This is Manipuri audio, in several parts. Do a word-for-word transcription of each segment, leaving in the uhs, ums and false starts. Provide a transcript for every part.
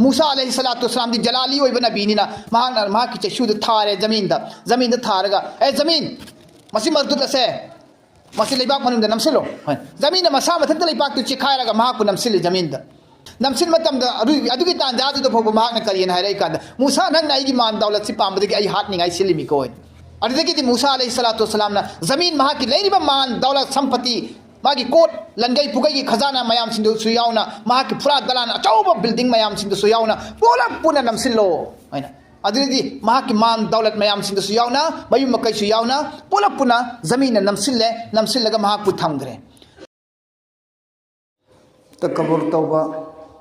ꯃꯨꯁꯥ ꯑꯂꯩꯍꯤ ꯁꯂꯥꯇꯨ ꯋꯁꯁꯂꯥꯝꯗꯤ ꯖꯂꯥꯂꯤ ꯑꯣꯏꯕ ꯅꯕꯤꯅꯤꯅ, ꯃꯍꯥꯛꯅ ꯃꯍꯥꯛꯀꯤ ꯆꯩꯁꯨꯗꯨ ꯊꯥꯔꯦ ꯖꯃꯤꯟꯗ꯫ ꯖꯃꯤꯟꯗ ꯊꯥꯔꯒ, "ꯑꯦ ꯖꯃꯤꯟ, ꯃꯁꯤ ꯃꯔꯗꯨꯗ ꯑꯁꯦ, ꯃꯁꯤ ꯂꯩꯕꯥꯛ ꯃꯅꯨꯡꯗ ꯅꯝꯁꯤꯜꯂꯣ꯫ ꯍꯣꯏ, ꯖꯃꯤꯟꯅ ꯃꯁꯥ ꯃꯊꯟꯇ ꯂꯩꯕꯥꯛꯇꯨ ꯆꯤꯈꯥꯏꯔꯒ ꯃꯍꯥꯛꯄꯨ ꯅꯝꯁꯤꯜꯂꯤ ꯖꯃꯤꯟꯗ꯫ ꯅꯝꯁꯤꯟ ꯃꯇꯝꯗ ꯑꯗꯨ, ꯑꯗꯨꯒꯤ ꯇꯥꯟꯖꯥꯗꯨꯗ ꯐꯥꯎꯕ ꯃꯍꯥꯛꯅ ꯀꯔꯤꯅ ꯍꯥꯏꯔꯛꯏ ꯀꯥꯟꯗ, "ꯃꯨꯁꯥ, ꯅꯪꯅ ꯑꯩꯒꯤ ꯃꯥꯟ ꯗꯧꯂꯠꯁꯤ ꯄꯥꯝꯕꯗꯒꯤ ꯑꯩ ꯍꯥꯠꯅꯤꯡꯉꯥꯏ ꯁꯤꯜꯂꯤꯃꯤꯀꯣ"꯫ ꯑꯗꯨꯗꯒꯤꯗꯤ ꯃꯨꯁꯥ ꯑꯂꯩꯍꯤ ꯁꯂꯥꯇꯨ ꯋꯁꯁꯂꯥꯝꯅ ꯖꯃꯤꯟ, ꯃꯍꯥꯛꯀꯤ ꯂꯩꯔꯤꯕ ꯃꯥꯟ ꯗꯧꯂꯠ ꯁꯝꯄꯇꯤ, ꯃꯥꯒꯤ ꯀꯣꯠ ꯂꯟꯒꯩ ꯄꯨꯒꯩꯒꯤ ꯈꯖꯥꯅꯥ ꯃꯌꯥꯝꯁꯤꯡꯗꯨꯁꯨ ꯌꯥꯎꯅ, ꯃꯍꯥꯛꯀꯤ ꯐꯨꯔꯥ ꯗꯂꯥꯟ ꯑꯆꯧꯕ ꯕꯤꯜꯗꯤꯡ ꯃꯌꯥꯝꯁꯤꯡꯗꯨꯁꯨ ꯌꯥꯎꯅ ꯄꯨꯂꯞ ꯄꯨꯟꯅ ꯅꯝꯁꯤꯜꯂꯣ ꯍꯥꯏꯅ꯫ ꯑꯗꯨꯗꯤ ꯃꯍꯥꯛꯀꯤ ꯃꯥꯟ ꯗꯧꯂꯠ ꯃꯌꯥꯝꯁꯤꯡꯗꯨꯁꯨ ꯌꯥꯎꯅ, ꯃꯌꯨꯝ ꯃꯀꯩꯁꯨ ꯌꯥꯎꯅ, ꯄꯨꯂꯞ ꯄꯨꯟꯅ ꯖꯃꯤꯟꯅ ꯅꯝꯁꯤꯜꯂꯦ, ꯅꯝꯁꯤꯜꯂꯒ ꯃꯍꯥꯛꯄꯨ ꯊꯝꯈ꯭ꯔꯦ꯫ ꯇꯀꯕꯨꯔ ꯇꯧꯕ,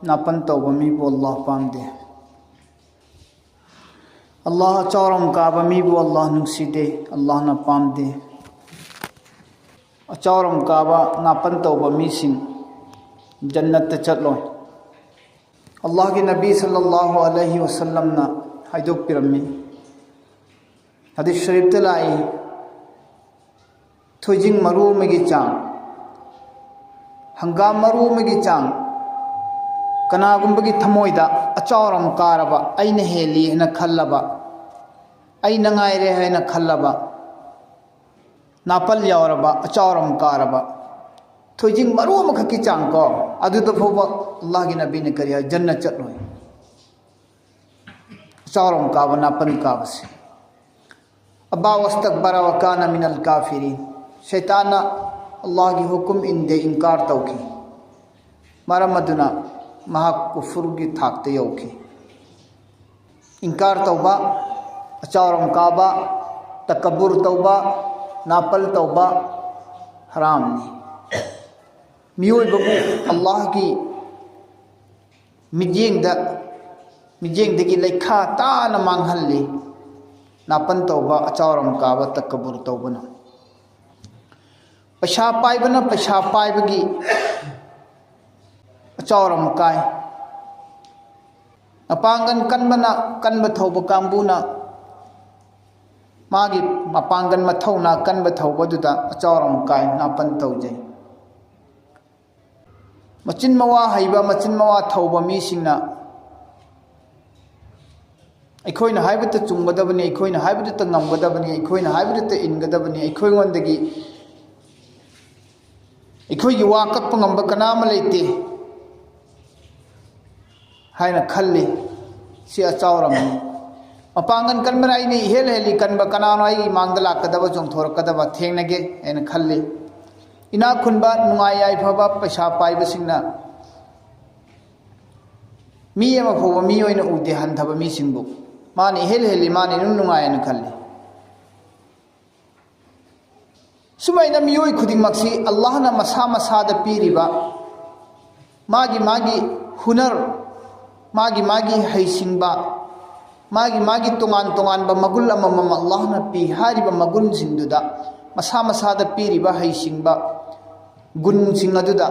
ꯅꯥꯄꯟ ꯇꯧꯕ ꯃꯤꯕꯨ ꯑꯜꯂꯥꯍ ꯄꯥꯝꯗꯦ꯫ ꯑꯜꯂꯥꯍ ꯑꯆꯥꯎꯔꯝ ꯀꯥꯕ ꯃꯤꯕꯨ ꯑꯜꯂꯥꯍ ꯅꯨꯡꯁꯤꯗꯦ, ꯑꯜꯂꯥꯍꯅ ꯄꯥꯝꯗꯦ꯫ ꯑꯆꯥꯎꯔꯝ ꯀꯥꯕ, ꯅꯥꯄꯟ ꯇꯧꯕ ꯃꯤꯁꯤꯡ ꯖꯟꯅꯠꯇ ꯆꯠꯂꯣꯏ꯫ ꯑꯜꯂꯥꯍꯒꯤ ꯅꯕꯤ ꯁꯜꯂꯜꯂꯥꯍꯨ ꯑꯂꯩꯍꯤ ꯋꯁꯜꯂꯝꯅ ꯍꯥꯏꯗꯣꯛꯄꯤꯔꯝꯃꯤ, ꯍꯗꯤꯁ ꯁꯔꯤꯐꯇ ꯂꯥꯛꯏ, ꯊꯣꯏꯖꯤꯡ ꯃꯔꯨ ꯑꯃꯒꯤ ꯆꯥꯡ, ꯍꯪꯒꯥꯝ ꯃꯔꯨ ꯑꯃꯒꯤ ꯆꯥꯡ, ꯀꯅꯥꯒꯨꯝꯕꯒꯤ ꯊꯃꯣꯏꯗ ꯑꯆꯥꯎꯔꯝ ꯀꯥꯔꯕ, ꯑꯩꯅ ꯍꯦꯜꯂꯤ ꯍꯥꯏꯅ ꯈꯜꯂꯕ, ꯑꯩꯅ ꯉꯥꯏꯔꯦ ꯍꯥꯏꯅ ꯈꯜꯂꯕ, ꯅꯥꯄꯜ ꯌꯥꯎꯔꯕ, ꯑꯆꯥꯎꯔꯝ ꯀꯥꯔꯕ, ꯊꯣꯏꯖꯤꯡ ꯃꯔꯨ ꯑꯃꯈꯛꯀꯤ ꯆꯥꯡ ꯀꯣ, ꯑꯗꯨꯗ ꯐꯥꯎꯕ ꯑꯜꯂꯥꯍꯒꯤ ꯅꯕꯤꯅ ꯀꯔꯤ ꯍꯥꯏ? ꯖꯟꯅ ꯆꯠꯂꯣꯏ꯫ ꯑꯆꯥꯎꯔꯝ ꯀꯥꯕ, ꯅꯥꯄꯜ ꯀꯥꯕꯁꯦ꯫ "ꯑꯕꯥ ꯋꯥꯁꯇꯛꯕꯥꯔꯥ ꯋꯥ ꯀꯥꯅ ꯃꯤꯅꯜ ꯀꯥꯐꯤꯔꯤꯟ"꯫ ꯁꯩꯇꯥꯟꯅ ꯑꯜꯂꯥꯍꯒꯤ ꯍꯨꯀꯨꯝ ꯏꯟꯗꯦ, ꯏꯟꯀꯥꯔ ꯇꯧꯈꯤ꯫ ꯃꯔꯝ ꯑꯗꯨꯅ ꯃꯍꯥꯛ ꯀꯨꯐꯨꯔꯒꯤ ꯊꯥꯛꯇ ꯌꯧꯈꯤ꯫ ꯏꯟꯀꯥꯔ ꯇꯧꯕ, ꯑꯆꯥꯎꯔꯝ ꯀꯥꯕ, ꯇꯀꯕꯨꯔ ꯇꯧꯕ, ꯅꯥꯄꯜ ꯇꯧꯕ ꯍꯔꯥꯝꯅꯤ꯫ ꯃꯤꯑꯣꯏꯕꯕꯨ ꯑꯜꯂꯥꯍꯒꯤ ꯃꯤꯠꯌꯦꯡꯗ, ꯃꯤꯠꯌꯦꯡꯗꯒꯤ ꯂꯩꯈꯥ ꯇꯥꯅ ꯃꯥꯡꯍꯜꯂꯤ꯫ ꯅꯥꯄꯟ ꯇꯧꯕ, ꯑꯆꯥꯎꯔꯝ ꯀꯥꯕ, ꯇꯀꯕꯨꯔ ꯇꯧꯕꯅ꯫ ꯄꯩꯁꯥ ꯄꯥꯏꯕꯅ ꯄꯩꯁꯥ ꯄꯥꯏꯕꯒꯤ ꯑꯆꯥꯎꯔꯝ ꯀꯥꯏ꯫ ꯃꯄꯥꯡꯒꯜ ꯀꯟꯕꯅ, ꯀꯟꯕ ꯊꯧꯕ ꯀꯥꯡꯕꯨꯅ ꯃꯥꯒꯤ ꯃꯄꯥꯡꯒꯜ ꯃꯊꯧꯅꯥ ꯀꯟꯕ ꯊꯧꯕꯗꯨꯗ ꯑꯆꯥꯎꯔꯝ ꯀꯥꯏ, ꯅꯥꯄꯟ ꯇꯧꯖꯩ꯫ ꯃꯆꯤꯟ ꯃꯋꯥ ꯍꯩꯕ, ꯃꯆꯤꯟ ꯃꯋꯥ ꯊꯧꯕ ꯃꯤꯁꯤꯡꯅ ꯑꯩꯈꯣꯏꯅ ꯍꯥꯏꯕꯇ ꯆꯨꯝꯒꯗꯕꯅꯤ, ꯑꯩꯈꯣꯏꯅ ꯍꯥꯏꯕꯗꯨꯇ ꯉꯝꯒꯗꯕꯅꯤ, ꯑꯩꯈꯣꯏꯅ ꯍꯥꯏꯕꯗꯨꯇ ꯏꯟꯒꯗꯕꯅꯤ, ꯑꯩꯈꯣꯏꯉꯣꯟꯗꯒꯤ ꯑꯩꯈꯣꯏꯒꯤ ꯋꯥ ꯀꯛꯄ ꯉꯝꯕ ꯀꯅꯥ ꯑꯃ ꯂꯩꯇꯦ ꯍꯥꯏꯅ ꯈꯜꯂꯤ꯫ ꯁꯤ ꯑꯆꯥꯎꯔꯝꯅꯤ꯫ ꯃꯄꯥꯡꯒꯜ ꯀꯟꯕꯅ ꯑꯩꯅ ꯏꯍꯦꯜ ꯍꯦꯜꯂꯤ ꯀꯟꯕ, ꯀꯅꯥꯅꯣ ꯑꯩꯒꯤ ꯃꯥꯡꯗ ꯂꯥꯛꯀꯗꯕ, ꯆꯣꯡꯊꯣꯔꯛꯀꯗꯕ, ꯊꯦꯡꯅꯒꯦ ꯍꯥꯏꯅ ꯈꯜꯂꯤ꯫ ꯏꯅꯥꯛ ꯈꯨꯟꯕ, ꯅꯨꯡꯉꯥꯏ ꯌꯥꯏꯐꯕ, ꯄꯩꯁꯥ ꯄꯥꯏꯕꯁꯤꯡꯅ ꯃꯤ ꯑꯃ ꯐꯥꯎꯕ ꯃꯤ ꯑꯣꯏꯅ ꯎꯗꯦ, ꯍꯟꯊꯕ ꯃꯤꯁꯤꯡꯕꯨ꯫ ꯃꯥꯅ ꯏꯍꯦꯜ ꯍꯦꯜꯂꯤ, ꯃꯥꯅ ꯏꯅꯨꯡ ꯅꯨꯡꯉꯥꯏ ꯍꯥꯏꯅ ꯈꯜꯂꯤ꯫ ꯁꯨꯃꯥꯏꯅ ꯃꯤꯑꯣꯏ ꯈꯨꯗꯤꯡꯃꯛꯁꯤ ꯑꯜꯂꯥꯍꯅ ꯃꯁꯥ ꯃꯁꯥꯗ ꯄꯤꯔꯤꯕ, ꯃꯥꯒꯤ ꯃꯥꯒꯤ ꯍꯨꯅꯔ, ꯃꯥꯒꯤ ꯃꯥꯒꯤ ꯍꯩꯁꯤꯡꯕ, ꯃꯥꯒꯤ ꯃꯥꯒꯤ ꯇꯣꯉꯥꯟ ꯇꯣꯉꯥꯟꯕ ꯃꯒꯨꯟ ꯑꯃꯃꯝ ꯑꯜꯂꯥꯍꯅ ꯄꯤ꯫ ꯍꯥꯏꯔꯤꯕ ꯃꯒꯨꯟꯁꯤꯡꯗꯨꯗ, ꯃꯁꯥ ꯃꯁꯥꯗ ꯄꯤꯔꯤꯕ ꯍꯩꯁꯤꯡꯕ ꯒꯨꯟꯁꯤꯡ ꯑꯗꯨꯗ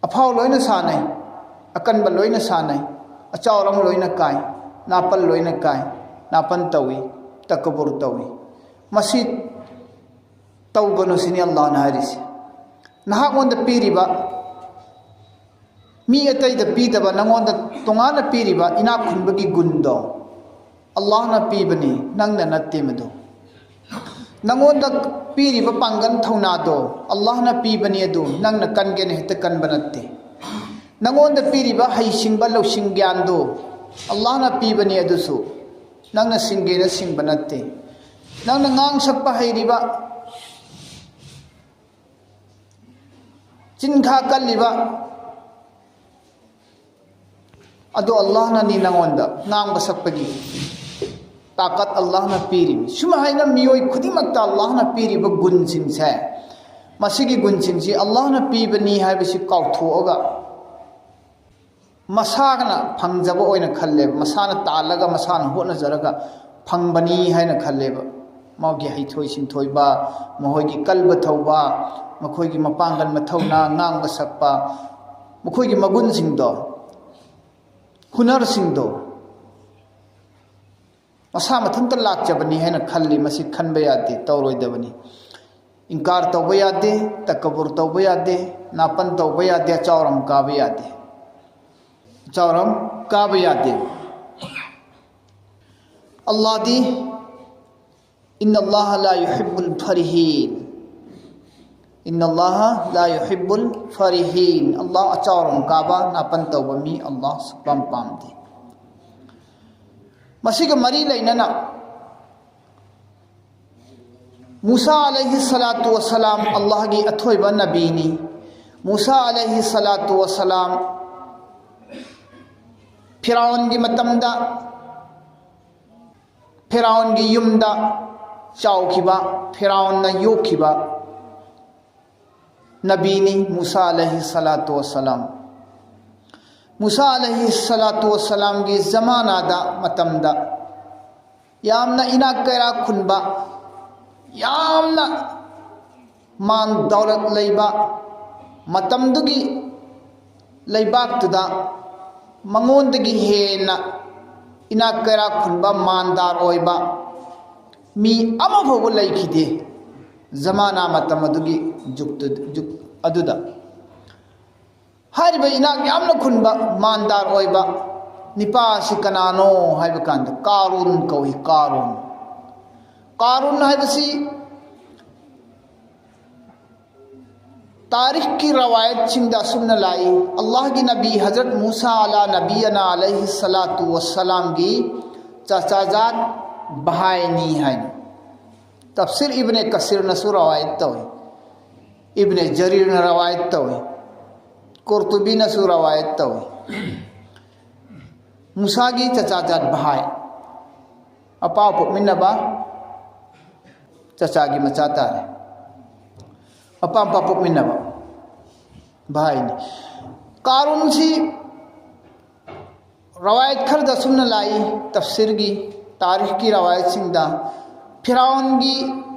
ꯑꯐꯥꯎ ꯂꯣꯏꯅ ꯁꯥꯟꯅꯩ, ꯑꯀꯟꯕ ꯂꯣꯏꯅ ꯁꯥꯟꯅꯩ, ꯑꯆꯥꯎꯔꯝ ꯂꯣꯏꯅ ꯀꯥꯏ, ꯅꯥꯄꯜ ꯂꯣꯏꯅ ꯀꯥꯏ, ꯅꯥꯄꯜ ꯇꯧꯏ, ꯇꯀꯕꯨꯔ ꯇꯧꯏ꯫ ꯃꯁꯤ ꯇꯧꯒꯅꯨ ꯁꯤꯅꯤ ꯑꯜꯂꯥꯍꯅ ꯍꯥꯏꯔꯤꯁꯤ꯫ ꯅꯍꯥꯛꯉꯣꯟꯗ ꯄꯤꯔꯤꯕ, ꯃꯤ ꯑꯇꯩꯗ ꯄꯤꯗꯕ, ꯅꯉꯣꯟꯗ ꯇꯣꯉꯥꯟꯅ ꯄꯤꯔꯤꯕ ꯏꯅꯥꯛ ꯈꯨꯟꯕꯒꯤ ꯒꯨꯟꯗꯣ ꯑꯜꯂꯥꯍꯅ ꯄꯤꯕꯅꯤ, ꯅꯪꯅ ꯅꯠꯇꯦ ꯃꯗꯨ꯫ ꯅꯉꯣꯟꯗ ꯄꯤꯔꯤꯕ ꯄꯥꯡꯒꯜ ꯊꯧꯅꯥꯗꯣ ꯑꯜꯂꯥꯍꯅ ꯄꯤꯕꯅꯤ, ꯑꯗꯨ ꯅꯪꯅ ꯀꯟꯒꯦꯅ ꯍꯦꯛꯇ ꯀꯟꯕ ꯅꯠꯇꯦ꯫ ꯅꯉꯣꯟꯗ ꯄꯤꯔꯤꯕ ꯍꯩꯁꯤꯡꯕ ꯂꯧꯁꯤꯡ ꯒ꯭ꯌꯥꯟꯗꯣ ꯑꯜꯂꯥꯍꯅ ꯄꯤꯕꯅꯤ, ꯑꯗꯨꯁꯨ ꯅꯪꯅ ꯁꯤꯡꯒꯦꯅ ꯁꯤꯡꯕ ꯅꯠꯇꯦ꯫ ꯅꯪꯅ ꯉꯥꯡ ꯁꯛꯄ ꯍꯩꯔꯤꯕ, ꯆꯤꯟꯈꯥ ꯀꯜꯂꯤꯕ, ꯑꯗꯣ ꯑꯜꯂꯥꯍꯅꯅꯤ ꯅꯉꯣꯟꯗ ꯉꯥꯡꯕ ꯁꯛꯄꯒꯤ ꯇꯥꯀꯠ ꯑꯜꯂꯥꯍꯅ ꯄꯤꯔꯤꯕꯅꯤ꯫ ꯁꯨꯃꯥꯏꯅ ꯃꯤꯑꯣꯏ ꯈꯨꯗꯤꯡꯃꯛꯇ ꯑꯜꯂꯥꯍꯅ ꯄꯤꯔꯤꯕ ꯒꯨꯟꯁꯤꯡꯁꯦ, ꯃꯁꯤꯒꯤ ꯒꯨꯟꯁꯤꯡꯁꯤ ꯑꯜꯂꯥꯍꯅ ꯄꯤꯕꯅꯤ ꯍꯥꯏꯕꯁꯤ ꯀꯥꯎꯊꯣꯛꯑꯒ, ꯃꯁꯥꯅ ꯐꯪꯖꯕ ꯑꯣꯏꯅ ꯈꯜꯂꯦꯕ, ꯃꯁꯥꯅ ꯇꯥꯜꯂꯒ, ꯃꯁꯥꯅ ꯍꯣꯠꯅꯖꯔꯒ ꯐꯪꯕꯅꯤ ꯍꯥꯏꯅ ꯈꯜꯂꯦꯕ꯫ ꯃꯥꯒꯤ ꯍꯩꯊꯣꯏ ꯁꯤꯡꯊꯣꯏꯕ, ꯃꯈꯣꯏꯒꯤ ꯀꯜꯕ ꯊꯧꯕ, ꯃꯈꯣꯏꯒꯤ ꯃꯄꯥꯡꯒꯜ ꯃꯊꯧꯅꯥ, ꯉꯥꯡꯕ ꯁꯛꯄ, ꯃꯈꯣꯏꯒꯤ ꯃꯒꯨꯟꯁꯤꯡꯗꯣ, ꯍꯨꯅꯔꯁꯤꯡꯗꯣ ꯃꯁꯥ ꯃꯊꯟꯇ ꯂꯥꯛꯆꯕꯅꯤ ꯍꯥꯏꯅ ꯈꯜꯂꯤ꯫ ꯃꯁꯤ ꯈꯟꯕ ꯌꯥꯗꯦ, ꯇꯧꯔꯣꯏꯗꯕꯅꯤ꯫ ꯏꯟꯀꯥꯔ ꯇꯧꯕ ꯌꯥꯗꯦ, ꯇꯀꯕꯨꯔ ꯇꯧꯕ ꯌꯥꯗꯦ, ꯅꯥꯄꯟ ꯇꯧꯕ ꯌꯥꯗꯦ, ꯑꯆꯥꯎꯔꯝ ꯀꯥꯕ ꯌꯥꯗꯦ꯫ ꯑꯆꯥꯎꯔꯝ ꯀꯥꯕ ꯌꯥꯗꯦ꯫ ꯑꯜꯂꯥꯍꯗꯤ, "ꯏꯟꯅ ꯑꯜꯂꯥꯍ ꯂꯥ ꯌꯨꯍꯤꯕꯨꯜ ꯐꯔꯤꯍꯤꯟ, ꯏꯟꯅ ꯑꯜꯂꯥꯍ ꯂꯥ ꯌꯨꯍꯤꯕꯨꯜ ꯐꯔꯤꯍꯤꯟ", ꯑꯜꯂꯥꯍ ꯑꯆꯥꯎꯔꯝ ꯀꯥꯕ ꯅꯥꯄꯟ ꯇꯧꯕ ꯃꯤ ꯑꯜꯂꯥꯍ ꯁꯨꯛꯄꯥꯝ ꯄꯥꯝꯗꯦ꯫ ꯃꯁꯤꯒ ꯃꯔꯤ ꯂꯩꯅꯅ ꯃꯨꯁꯥ ꯑꯂꯩꯍꯤ ꯁꯂꯥꯇꯨ ꯋꯁꯂꯥꯝ ꯑꯜꯂꯥꯍꯒꯤ ꯑꯊꯣꯏꯕ ꯅꯕꯤꯅꯤ꯫ ꯃꯨꯁꯥ ꯑꯂꯩꯍꯤ ꯁꯂꯥꯇꯨ ꯋꯁꯂꯥꯝ ꯐꯤꯔꯥꯎꯟꯒꯤ ꯃꯇꯝꯗ ꯐꯤꯔꯥꯎꯟꯒꯤ ꯌꯨꯝꯗ ꯆꯥꯎꯈꯤꯕ, ꯐꯤꯔꯥꯎꯟꯅ ꯌꯣꯛꯈꯤꯕ ꯅꯕꯤꯅꯤ ꯃꯨꯁꯥ ꯑꯂꯩꯍꯤ ꯁꯂꯥꯇꯨ ꯋꯁꯂꯥꯝ꯫ ꯃꯨꯁꯥ ꯑꯂꯩꯍꯤ ꯁꯂꯥꯇꯨ ꯋꯁꯂꯥꯝꯒꯤ ꯖꯃꯥꯅꯥꯗ, ꯃꯇꯝꯗ, ꯌꯥꯝꯅ ꯏꯅꯥꯛ ꯀꯩꯔꯥꯛ ꯈꯨꯟꯕ, ꯌꯥꯝꯅ ꯃꯥꯟ ꯗꯧꯂꯠ ꯂꯩꯕ, ꯃꯇꯝꯗꯨꯒꯤ ꯂꯩꯕꯥꯛꯇꯨꯗ ꯃꯉꯣꯟꯗꯒꯤ ꯍꯦꯟꯅ ꯏꯅꯥꯛ ꯀꯩꯔꯥꯛ ꯈꯨꯟꯕ, ꯃꯥꯟꯗꯥꯔ ꯑꯣꯏꯕ ꯃꯤ ꯑꯃꯐꯥꯎꯕ ꯂꯩꯈꯤꯗꯦ, ꯖꯃꯥꯅꯥ ꯃꯇꯝ ꯑꯗꯨꯒꯤ ꯖꯨꯛꯇꯨ-, ꯖꯨꯛ ꯑꯗꯨꯗ꯫ ꯍꯥꯏꯔꯤꯕ ꯏꯅꯥꯛ ꯌꯥꯝꯅ ꯈꯨꯟꯕ, ꯃꯥꯟꯗꯥꯔ ꯑꯣꯏꯕ ꯅꯤꯄꯥ ꯑꯁꯤ ꯀꯅꯥꯅꯣ ꯍꯥꯏꯕ ꯀꯥꯟꯗ, ꯀꯥꯔꯨꯟ ꯀꯧꯏ, ꯀꯥꯔꯨꯟ꯫ ꯀꯥꯔꯨꯟ ꯍꯥꯏꯕꯁꯤ ꯇꯥꯔꯤꯈꯀꯤ ꯔꯋꯥꯌꯠꯁꯤꯡꯗ ꯑꯁꯨꯝꯅ ꯂꯥꯛꯏ, ꯑꯜꯂꯥꯍꯒꯤ ꯅꯕꯤ ꯍꯖꯔꯠ ꯃꯨꯁꯥ ꯑꯂꯥ ꯅꯕꯤꯌꯅꯥ ꯑꯂꯩꯍꯤ ꯁꯂꯥꯇꯨ ꯋꯁꯁꯂꯥꯝꯒꯤ ꯆꯆꯥꯖꯥꯠ ꯚꯥꯏꯅꯤ ꯍꯥꯏꯅ꯫ ꯇꯐꯁꯤꯔ ꯏꯕꯅꯦ ꯀꯁꯤꯔꯅꯁꯨ ꯔꯋꯥꯌꯠ ꯇꯧꯏ, ꯏꯕꯅꯦ ꯖꯔꯤꯔꯅ ꯔꯋꯥꯌꯠ ꯇꯧꯏ, ꯀꯨꯔꯇꯨꯕꯤꯅꯁꯨ ꯔꯋꯥꯌꯠ ꯇꯧꯏ꯫ ꯃꯨꯁꯥꯒꯤ ꯆꯆꯥꯖꯥꯠ ꯚꯥꯏ, ꯑꯄꯥ ꯄꯣꯛꯃꯤꯟꯅꯕ ꯆꯆꯥꯒꯤ ꯃꯆꯥ ꯇꯥꯔꯦ, ꯑꯄꯥ ꯑꯄꯥ ꯄꯣꯛꯃꯤꯟꯅꯕ ꯚꯥꯏꯅꯤ꯫ ꯀꯥꯔꯨꯟꯁꯤ ꯔꯋꯥꯌꯠ ꯈꯔꯗ ꯑꯁꯨꯝꯅ ꯂꯥꯛꯏ, ꯇꯐꯁꯤꯔꯒꯤ, ꯇꯥꯔꯤꯈꯀꯤ ꯔꯋꯥꯌꯠꯁꯤꯡꯗ, ꯐꯤꯔꯥꯎꯟꯒꯤ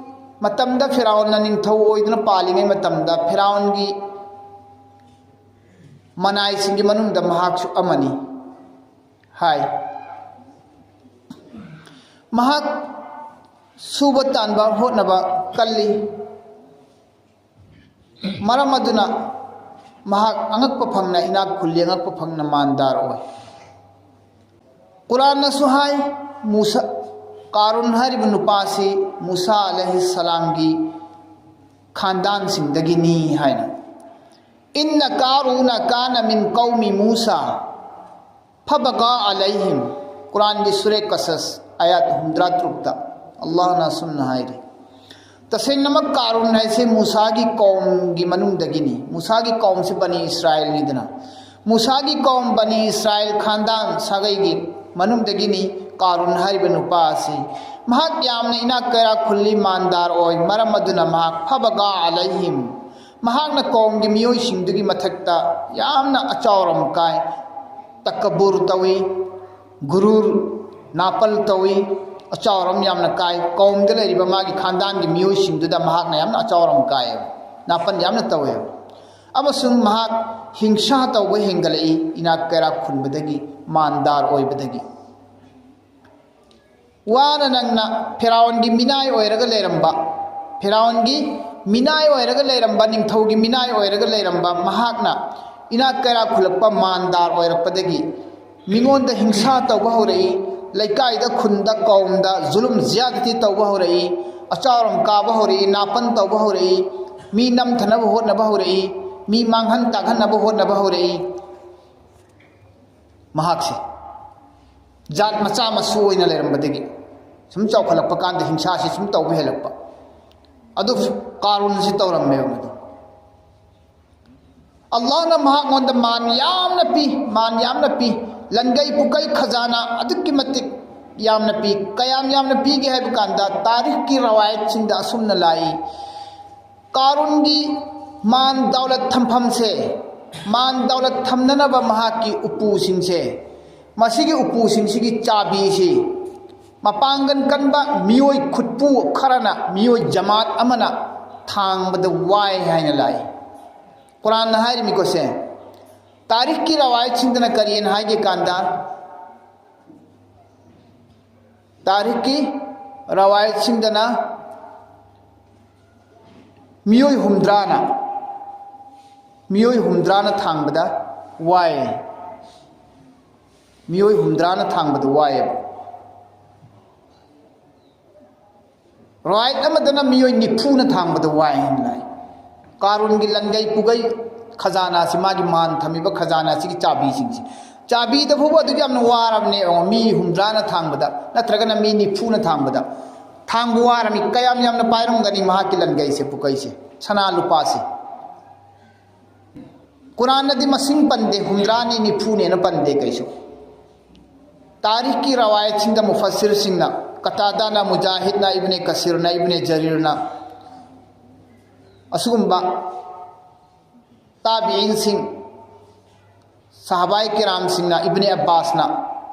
ꯃꯇꯝꯗ, ꯐꯤꯔꯥꯎꯟꯅ ꯅꯤꯡꯊꯧ ꯑꯣꯏꯗꯨꯅ ꯄꯥꯜꯂꯤꯉꯩ ꯃꯇꯝꯗ ꯐꯤꯔꯥꯎꯟꯒꯤ ꯃꯅꯥꯏꯁꯤꯡꯒꯤ ꯃꯅꯨꯡꯗ ꯃꯍꯥꯛꯁꯨ ꯑꯃꯅꯤ ꯍꯥꯏ꯫ ꯃꯍꯥꯛ ꯁꯨꯕ ꯇꯥꯟꯕ ꯍꯣꯠꯅꯕ ꯀꯜꯂꯤ꯫ ꯃꯔꯝ ꯑꯗꯨꯅ ꯃꯍꯥꯛ ꯑꯉꯛꯄ ꯐꯪꯅ ꯏꯅꯥꯛ ꯈꯨꯜꯂꯤ, ꯑꯉꯛꯄ ꯐꯪꯅ ꯃꯥꯟꯗꯥꯔ ꯑꯣꯏ꯫ ꯀꯨꯔꯥꯟꯅꯁꯨ ꯍꯥꯏ, ꯃꯨꯁꯥ, ꯀꯥꯔꯨꯟ ꯍꯥꯏꯔꯤꯕ ꯅꯨꯄꯥꯁꯤ ꯃꯨꯁꯥ ꯑꯂꯩꯍꯤ ꯁꯂꯥꯝꯒꯤ ꯈꯥꯟꯗꯥꯟꯁꯤꯡꯗꯒꯤꯅꯤ ꯍꯥꯏꯅ꯫ "ꯏꯟꯅ ꯀꯥꯔꯨꯅ ꯀꯥꯅ ꯃꯤꯟ ꯀꯧꯃꯤ ꯃꯨꯁꯥ ꯐꯕꯒꯥ ꯑꯂꯩꯍꯤꯝ"꯫ ꯀꯨꯔꯥꯟꯒꯤ ꯁꯨꯔꯦ ꯀꯁꯁ, ꯑꯌꯥꯠ ꯍꯨꯝꯗ꯭ꯔꯥ ꯇꯔꯨꯛꯇ ꯑꯜꯂꯥꯍꯅ ꯑꯁꯨꯝꯅ ꯍꯥꯏꯔꯤ, ꯇꯁꯦꯡꯅꯃꯛ ꯀꯥꯔꯨꯟ ꯍꯥꯏꯁꯦ ꯃꯨꯁꯥꯒꯤ ꯀꯧꯝꯒꯤ ꯃꯅꯨꯡꯗꯒꯤꯅꯤ꯫ ꯃꯨꯁꯥꯒꯤ ꯀꯧꯝꯁꯤ ꯕꯅꯤ ꯏꯁꯔꯥꯏꯜꯅꯤꯗꯅ, ꯃꯨꯁꯥꯒꯤ ꯀꯧꯝ ꯕꯅꯤ ꯏꯁꯔꯥꯏꯜ ꯈꯥꯟꯗꯥꯟ ꯁꯥꯒꯩꯒꯤ ꯃꯅꯨꯡꯗꯒꯤꯅꯤ ꯀꯥꯔꯨꯟ ꯍꯥꯏꯔꯤꯕ ꯅꯨꯄꯥ ꯑꯁꯤ꯫ ꯃꯍꯥꯛ ꯌꯥꯝꯅ ꯏꯅꯥꯛ ꯀꯩꯔꯥꯛ ꯈꯨꯜꯂꯤ, ꯃꯥꯟꯗꯥꯔ ꯑꯣꯏ꯫ ꯃꯔꯝ ꯑꯗꯨꯅ ꯃꯍꯥꯛ ꯐꯕꯒꯥ ꯑꯂꯩꯍꯤꯝ, ꯃꯍꯥꯛꯅ ꯀꯧꯝꯒꯤ ꯃꯤꯑꯣꯏꯁꯤꯡꯗꯨꯒꯤ ꯃꯊꯛꯇ ꯌꯥꯝꯅ ꯑꯆꯥꯎꯔꯝ ꯀꯥꯏ꯫ ꯇꯀꯕꯨꯔ ꯇꯧꯏ, ꯒꯨꯔꯨꯔ, ꯅꯥꯄꯜ ꯇꯧꯏ, ꯑꯆꯥꯎꯔꯝ ꯌꯥꯝꯅ ꯀꯥꯏ꯫ ꯀꯧꯝꯗ ꯂꯩꯔꯤꯕ ꯃꯥꯒꯤ ꯈꯥꯟꯗꯥꯟꯒꯤ ꯃꯤꯑꯣꯏꯁꯤꯡꯗꯨꯗ ꯃꯍꯥꯛꯅ ꯌꯥꯝꯅ ꯑꯆꯥꯎꯔꯝ ꯀꯥꯏꯌꯦꯕ, ꯅꯥꯄꯜ ꯌꯥꯝꯅ ꯇꯧꯋꯦꯕ꯫ ꯑꯃꯁꯨꯡ ꯃꯍꯥꯛ ꯍꯤꯡꯁꯥ ꯇꯧꯕ ꯍꯦꯟꯒꯠꯂꯛꯏ, ꯏꯅꯥꯛ ꯀꯩꯔꯥꯛ ꯈꯨꯟꯕꯗꯒꯤ, ꯃꯥꯟꯗꯥꯔ ꯑꯣꯏꯕꯗꯒꯤ꯫ ꯋꯥꯅ ꯅꯪꯅ ꯐꯤꯔꯥꯎꯟꯒꯤ ꯃꯤꯅꯥꯏ ꯑꯣꯏꯔꯒ ꯂꯩꯔꯝꯕ, ꯐꯤꯔꯥꯎꯟꯒꯤ ꯃꯤꯅꯥꯏ ꯑꯣꯏꯔꯒ ꯂꯩꯔꯝꯕ, ꯅꯤꯡꯊꯧꯒꯤ ꯃꯤꯅꯥꯏ ꯑꯣꯏꯔꯒ ꯂꯩꯔꯝꯕ ꯃꯍꯥꯛꯅ ꯏꯅꯥꯛ ꯀꯩꯔꯥꯛ ꯈꯨꯜꯂꯛꯄ, ꯃꯥꯟꯗꯥꯔ ꯑꯣꯏꯔꯛꯄꯗꯒꯤ ꯃꯤꯉꯣꯟꯗ ꯍꯤꯡꯁꯥ ꯇꯧꯕ ꯍꯧꯔꯛꯏ, ꯂꯩꯀꯥꯏꯗ, ꯈꯨꯟꯗ, ꯀꯧꯝꯗ ꯖꯨꯂꯨꯝ ꯖꯤꯌꯥꯗꯇꯤ ꯇꯧꯕ ꯍꯧꯔꯛꯏ, ꯑꯆꯥꯎꯔꯝ ꯀꯥꯕ ꯍꯧꯔꯛꯏ, ꯅꯥꯄꯟ ꯇꯧꯕ ꯍꯧꯔꯛꯏ, ꯃꯤ ꯅꯝꯊꯅꯕ ꯍꯣꯠꯅꯕ ꯍꯧꯔꯛꯏ, ꯃꯤ ꯃꯥꯡꯍꯟ ꯇꯥꯛꯍꯟꯅꯕ ꯍꯣꯠꯅꯕ ꯍꯧꯔꯛꯏ꯫ ꯃꯍꯥꯛꯁꯦ ꯖꯥꯠ ꯃꯆꯥ ꯃꯁꯨ ꯑꯣꯏꯅ ꯂꯩꯔꯝꯕꯗꯒꯤ ꯁꯨꯝ ꯆꯥꯎꯈꯠꯂꯛꯄ ꯀꯥꯟꯗ ꯍꯤꯡꯁꯥꯁꯤ ꯁꯨꯝ ꯇꯧꯕ ꯍꯦꯜꯂꯛꯄ꯫ ꯑꯗꯨ ꯀꯥꯔꯨꯟꯁꯤ ꯇꯧꯔꯝꯃꯦꯕ ꯃꯗꯨ꯫ ꯑꯜꯂꯥꯍꯅ ꯃꯍꯥꯛꯉꯣꯟꯗ ꯃꯥꯟ ꯌꯥꯝꯅ ꯄꯤ, ꯃꯥꯟ ꯌꯥꯝꯅ ꯄꯤ, ꯂꯟꯒꯩ ꯄꯨꯀꯩ ꯈꯖꯥꯅꯥ ꯑꯗꯨꯛꯀꯤ ꯃꯇꯤꯛ ꯌꯥꯝꯅ ꯄꯤ꯫ ꯀꯌꯥꯝ ꯌꯥꯝꯅ ꯄꯤꯒꯦ ꯍꯥꯏꯕ ꯀꯥꯟꯗ, ꯇꯥꯔꯤꯈꯀꯤ ꯔꯋꯥꯌꯠꯁꯤꯡꯗ ꯑꯁꯨꯝꯅ ꯂꯥꯛꯏ, ꯀꯥꯔꯨꯟꯒꯤ ꯃꯥꯟ ꯗꯧꯂꯠ ꯊꯝꯐꯝꯁꯦ, ꯃꯥꯟ ꯗꯧꯂꯠ ꯊꯝꯅꯅꯕ ꯃꯍꯥꯛꯀꯤ ꯎꯄꯨꯁꯤꯡꯁꯦ, ꯃꯁꯤꯒꯤ ꯎꯄꯨꯁꯤꯡꯁꯤꯒꯤ ꯆꯥꯕꯤꯁꯤ ꯃꯄꯥꯡꯒꯜ ꯀꯟꯕ ꯃꯤꯑꯣꯏ ꯈꯨꯠꯄꯨ ꯈꯔꯅ, ꯃꯤꯑꯣꯏ ꯖꯃꯥꯠ ꯑꯃꯅ ꯊꯥꯡꯕꯗ ꯋꯥꯏ ꯍꯥꯏꯅ ꯂꯥꯛꯏ꯫ ꯀꯨꯔꯥꯟꯅ ꯍꯥꯏꯔꯤꯃꯤꯀꯣ ꯁꯦ꯫ ꯇꯥꯔꯤꯈꯀꯤ ꯔꯋꯥꯌꯠꯁꯤꯡꯗꯅ ꯀꯔꯤꯅ ꯍꯥꯏꯒꯦ ꯀꯥꯟꯗ, ꯇꯥꯔꯤꯈꯀꯤ ꯔꯋꯥꯌꯠꯁꯤꯡꯗꯅ ꯃꯤꯑꯣꯏ ꯍꯨꯝꯗ꯭ꯔꯥꯅ, ꯃꯤꯑꯣꯏ ꯍꯨꯝꯗ꯭ꯔꯥꯅ ꯊꯥꯡꯕꯗ ꯋꯥꯏ꯫ ꯃꯤꯑꯣꯏ ꯍꯨꯝꯗ꯭ꯔꯥꯅ ꯊꯥꯡꯕꯗ ꯋꯥꯏꯌꯦꯕ꯫ ꯔꯋꯥꯌꯠ ꯑꯃꯗꯅ ꯃꯤꯑꯣꯏ ꯅꯤꯐꯨꯅ ꯊꯥꯡꯕꯗ ꯋꯥꯏ ꯍꯥꯏꯅ ꯂꯥꯛꯏ꯫ ꯀꯥꯔꯨꯟꯒꯤ ꯂꯟꯒꯩ ꯄꯨꯒꯩ ꯈꯖꯥꯅꯥꯁꯤ, ꯃꯥꯒꯤ ꯃꯥꯟ ꯊꯝꯃꯤꯕ ꯈꯖꯥꯅꯥꯁꯤꯒꯤ ꯆꯥꯕꯤꯁꯤꯡꯁꯤ, ꯆꯥꯕꯤꯗ ꯐꯥꯎꯕ ꯑꯗꯨꯛ ꯌꯥꯝꯅ ꯋꯥꯔꯕꯅꯦ꯫ ꯌꯦꯡꯉꯣ, ꯃꯤ ꯍꯨꯝꯗ꯭ꯔꯥꯅ ꯊꯥꯡꯕꯗ ꯅꯠꯇ꯭ꯔꯒꯅ ꯃꯤ ꯅꯤꯐꯨꯅ ꯊꯥꯡꯕꯗ ꯊꯥꯡꯕ ꯋꯥꯔꯝꯃꯤ꯫ ꯀꯌꯥꯝ ꯌꯥꯝꯅ ꯄꯥꯏꯔꯝꯒꯅꯤ ꯃꯍꯥꯛꯀꯤ ꯂꯟꯒꯩꯁꯦ, ꯄꯨꯀꯩꯁꯦ, ꯁꯅꯥ ꯂꯨꯄꯥꯁꯦ? ꯀꯨꯔꯥꯟꯅꯗꯤ ꯃꯁꯤꯡ ꯄꯟꯗꯦ, ꯍꯨꯝꯗ꯭ꯔꯥꯅꯤ, ꯅꯤꯐꯨꯅꯦꯅ ꯄꯟꯗꯦ ꯀꯩꯁꯨ꯫ ꯇꯥꯔꯤꯈꯀꯤ ꯔꯋꯥꯌꯠꯁꯤꯡꯗ ꯃꯨꯐꯁꯤꯔꯁꯤꯡꯅ, ꯀꯇꯥꯗꯥꯅ, ꯃꯨꯖꯥꯍꯤꯗꯅ, ꯏꯕꯅꯦ ꯀꯁꯤꯔꯅ, ꯏꯕꯅꯦ ꯖꯔꯤꯔꯅ, ꯑꯁꯤꯒꯨꯝꯕ ꯇꯥꯕꯤꯏꯟꯁꯤꯡ, ꯁꯍꯥꯕꯥꯏ ꯀꯤꯔꯥꯝꯁꯤꯡꯅ, ꯏꯕꯅꯦ ꯑꯕꯥꯁꯅ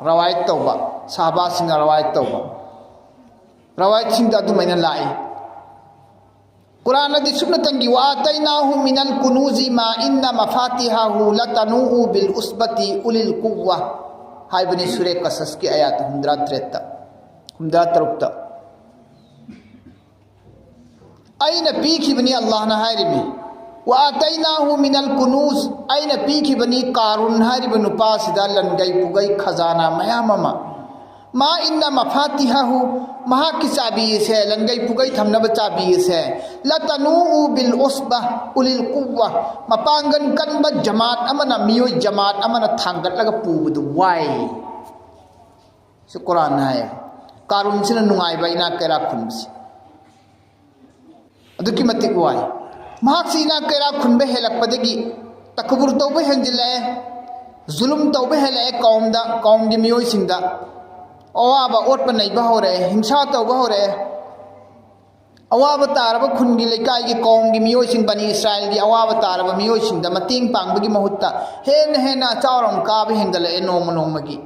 ꯔꯋꯥꯌꯠ ꯇꯧꯕ, ꯁꯍꯥꯕꯥꯁꯤꯡꯅ ꯔꯋꯥꯌꯠ ꯇꯧꯕ ꯔꯋꯥꯌꯠꯁꯤꯡꯗ ꯑꯗꯨꯃꯥꯏꯅ ꯂꯥꯛꯏ꯫ ꯀꯨꯔꯥꯟꯅꯗꯤ ꯁꯨꯞꯅꯇꯪꯒꯤ "ꯋꯥ ꯑꯇꯩꯅꯥꯍꯨ ꯃꯤꯅꯜ ꯀꯨꯅꯨꯖꯤ ꯃꯥ ꯏꯟꯅ ꯃꯐꯥꯇꯤꯍꯥꯍꯨ ꯂꯇꯅꯨꯎ ꯕꯤꯜ ꯎꯁꯕꯇꯤ ꯎꯂꯤꯜ ꯀꯨꯋꯥ" ꯍꯥꯏꯕꯅꯤ ꯁꯨꯔꯦ ꯀꯁꯁꯀꯤ ꯑꯌꯥꯠ ꯍꯨꯝꯗ꯭ꯔꯥ ꯇꯔꯦꯠꯇ, ꯍꯨꯝꯗ꯭ꯔꯥ ꯇꯔꯨꯛꯇ꯫ ꯑꯩꯅ ꯄꯤꯈꯤꯕꯅꯤ, ꯑꯜꯂꯥꯍꯅ ꯍꯥꯏꯔꯤꯃꯤ꯫ "ꯋꯥ ꯑꯇꯩꯅꯥꯍꯨ ꯃꯤꯅꯜ ꯀꯨꯅꯨꯖ", ꯑꯩꯅ ꯄꯤꯈꯤꯕꯅꯤ ꯀꯥꯔꯨꯟ ꯍꯥꯏꯔꯤꯕ ꯅꯨꯄꯥꯁꯤꯗ ꯂꯟꯒꯩ ꯄꯨꯒꯩ ꯈꯖꯥꯅꯥ ꯃꯌꯥꯝ ꯑꯃ꯫ "ꯃꯥ ꯏꯟꯅ ꯃꯐꯥꯇꯤꯍꯥꯍꯨ", ꯃꯍꯥꯛꯀꯤ ꯆꯥꯕꯤ ꯑꯁꯦ, ꯂꯟꯒꯩ ꯄꯨꯒꯩ ꯊꯝꯅꯕ ꯆꯥꯕꯤ ꯑꯁꯦ, "ꯂꯇꯅꯨꯎ ꯕꯤꯜ ꯎꯁꯕ ꯎꯂꯤꯜ ꯀꯨꯋꯥ", ꯃꯄꯥꯡꯒꯜ ꯀꯟꯕ ꯖꯃꯥꯠ ꯑꯃꯅ, ꯃꯤꯑꯣꯏ ꯖꯃꯥꯠ ꯑꯃꯅ ꯊꯥꯡꯒꯠꯂꯒ ꯄꯨꯕꯗꯨ ꯋꯥꯏ꯫ ꯁꯤ ꯀꯨꯔꯥꯟꯅ ꯍꯥꯏꯌꯦ꯫ ꯀꯥꯔꯨꯟꯁꯤꯅ ꯅꯨꯡꯉꯥꯏꯕ ꯏꯅꯥꯛ ꯀꯩꯔꯥꯛ ꯈꯨꯟꯕꯁꯤ ꯑꯗꯨꯛꯀꯤ ꯃꯇꯤꯛ ꯋꯥꯏ꯫ ꯃꯍꯥꯛꯁꯤ ꯏꯅꯥꯛ ꯀꯩꯔꯥꯛ ꯈꯨꯟꯕ ꯍꯦꯜꯂꯛꯄꯗꯒꯤ ꯇꯀꯕꯨꯔ ꯇꯧꯕ ꯍꯦꯟꯖꯤꯜꯂꯛꯑꯦ, ꯖꯨꯂꯨꯝ ꯇꯧꯕ ꯍꯦꯜꯂꯛꯑꯦ ꯀꯧꯝꯗ, ꯀꯧꯝꯒꯤ ꯃꯤꯑꯣꯏꯁꯤꯡꯗ ꯑꯋꯥꯕ ꯑꯣꯠꯄ ꯅꯩꯕ ꯍꯧꯔꯛꯑꯦ, ꯍꯤꯡꯁꯥ ꯇꯧꯕ ꯍꯧꯔꯛꯑꯦ꯫ ꯑꯋꯥꯕ ꯇꯥꯔꯕ ꯈꯨꯟꯒꯤ, ꯂꯩꯀꯥꯏꯒꯤ, ꯀꯧꯝꯒꯤ ꯃꯤꯑꯣꯏꯁꯤꯡ, ꯕꯅꯤ ꯏꯁꯔꯥꯏꯜꯒꯤ ꯑꯋꯥꯕ ꯇꯥꯔꯕ ꯃꯤꯑꯣꯏꯁꯤꯡꯗ ꯃꯇꯦꯡ ꯄꯥꯡꯕꯒꯤ ꯃꯍꯨꯠꯇ ꯍꯦꯟꯅ ꯍꯦꯟꯅ ꯑꯆꯥꯎꯔꯝ ꯀꯥꯕ ꯍꯦꯟꯒꯠꯂꯛꯑꯦ ꯅꯣꯡꯃ ꯅꯣꯡꯃꯒꯤ꯫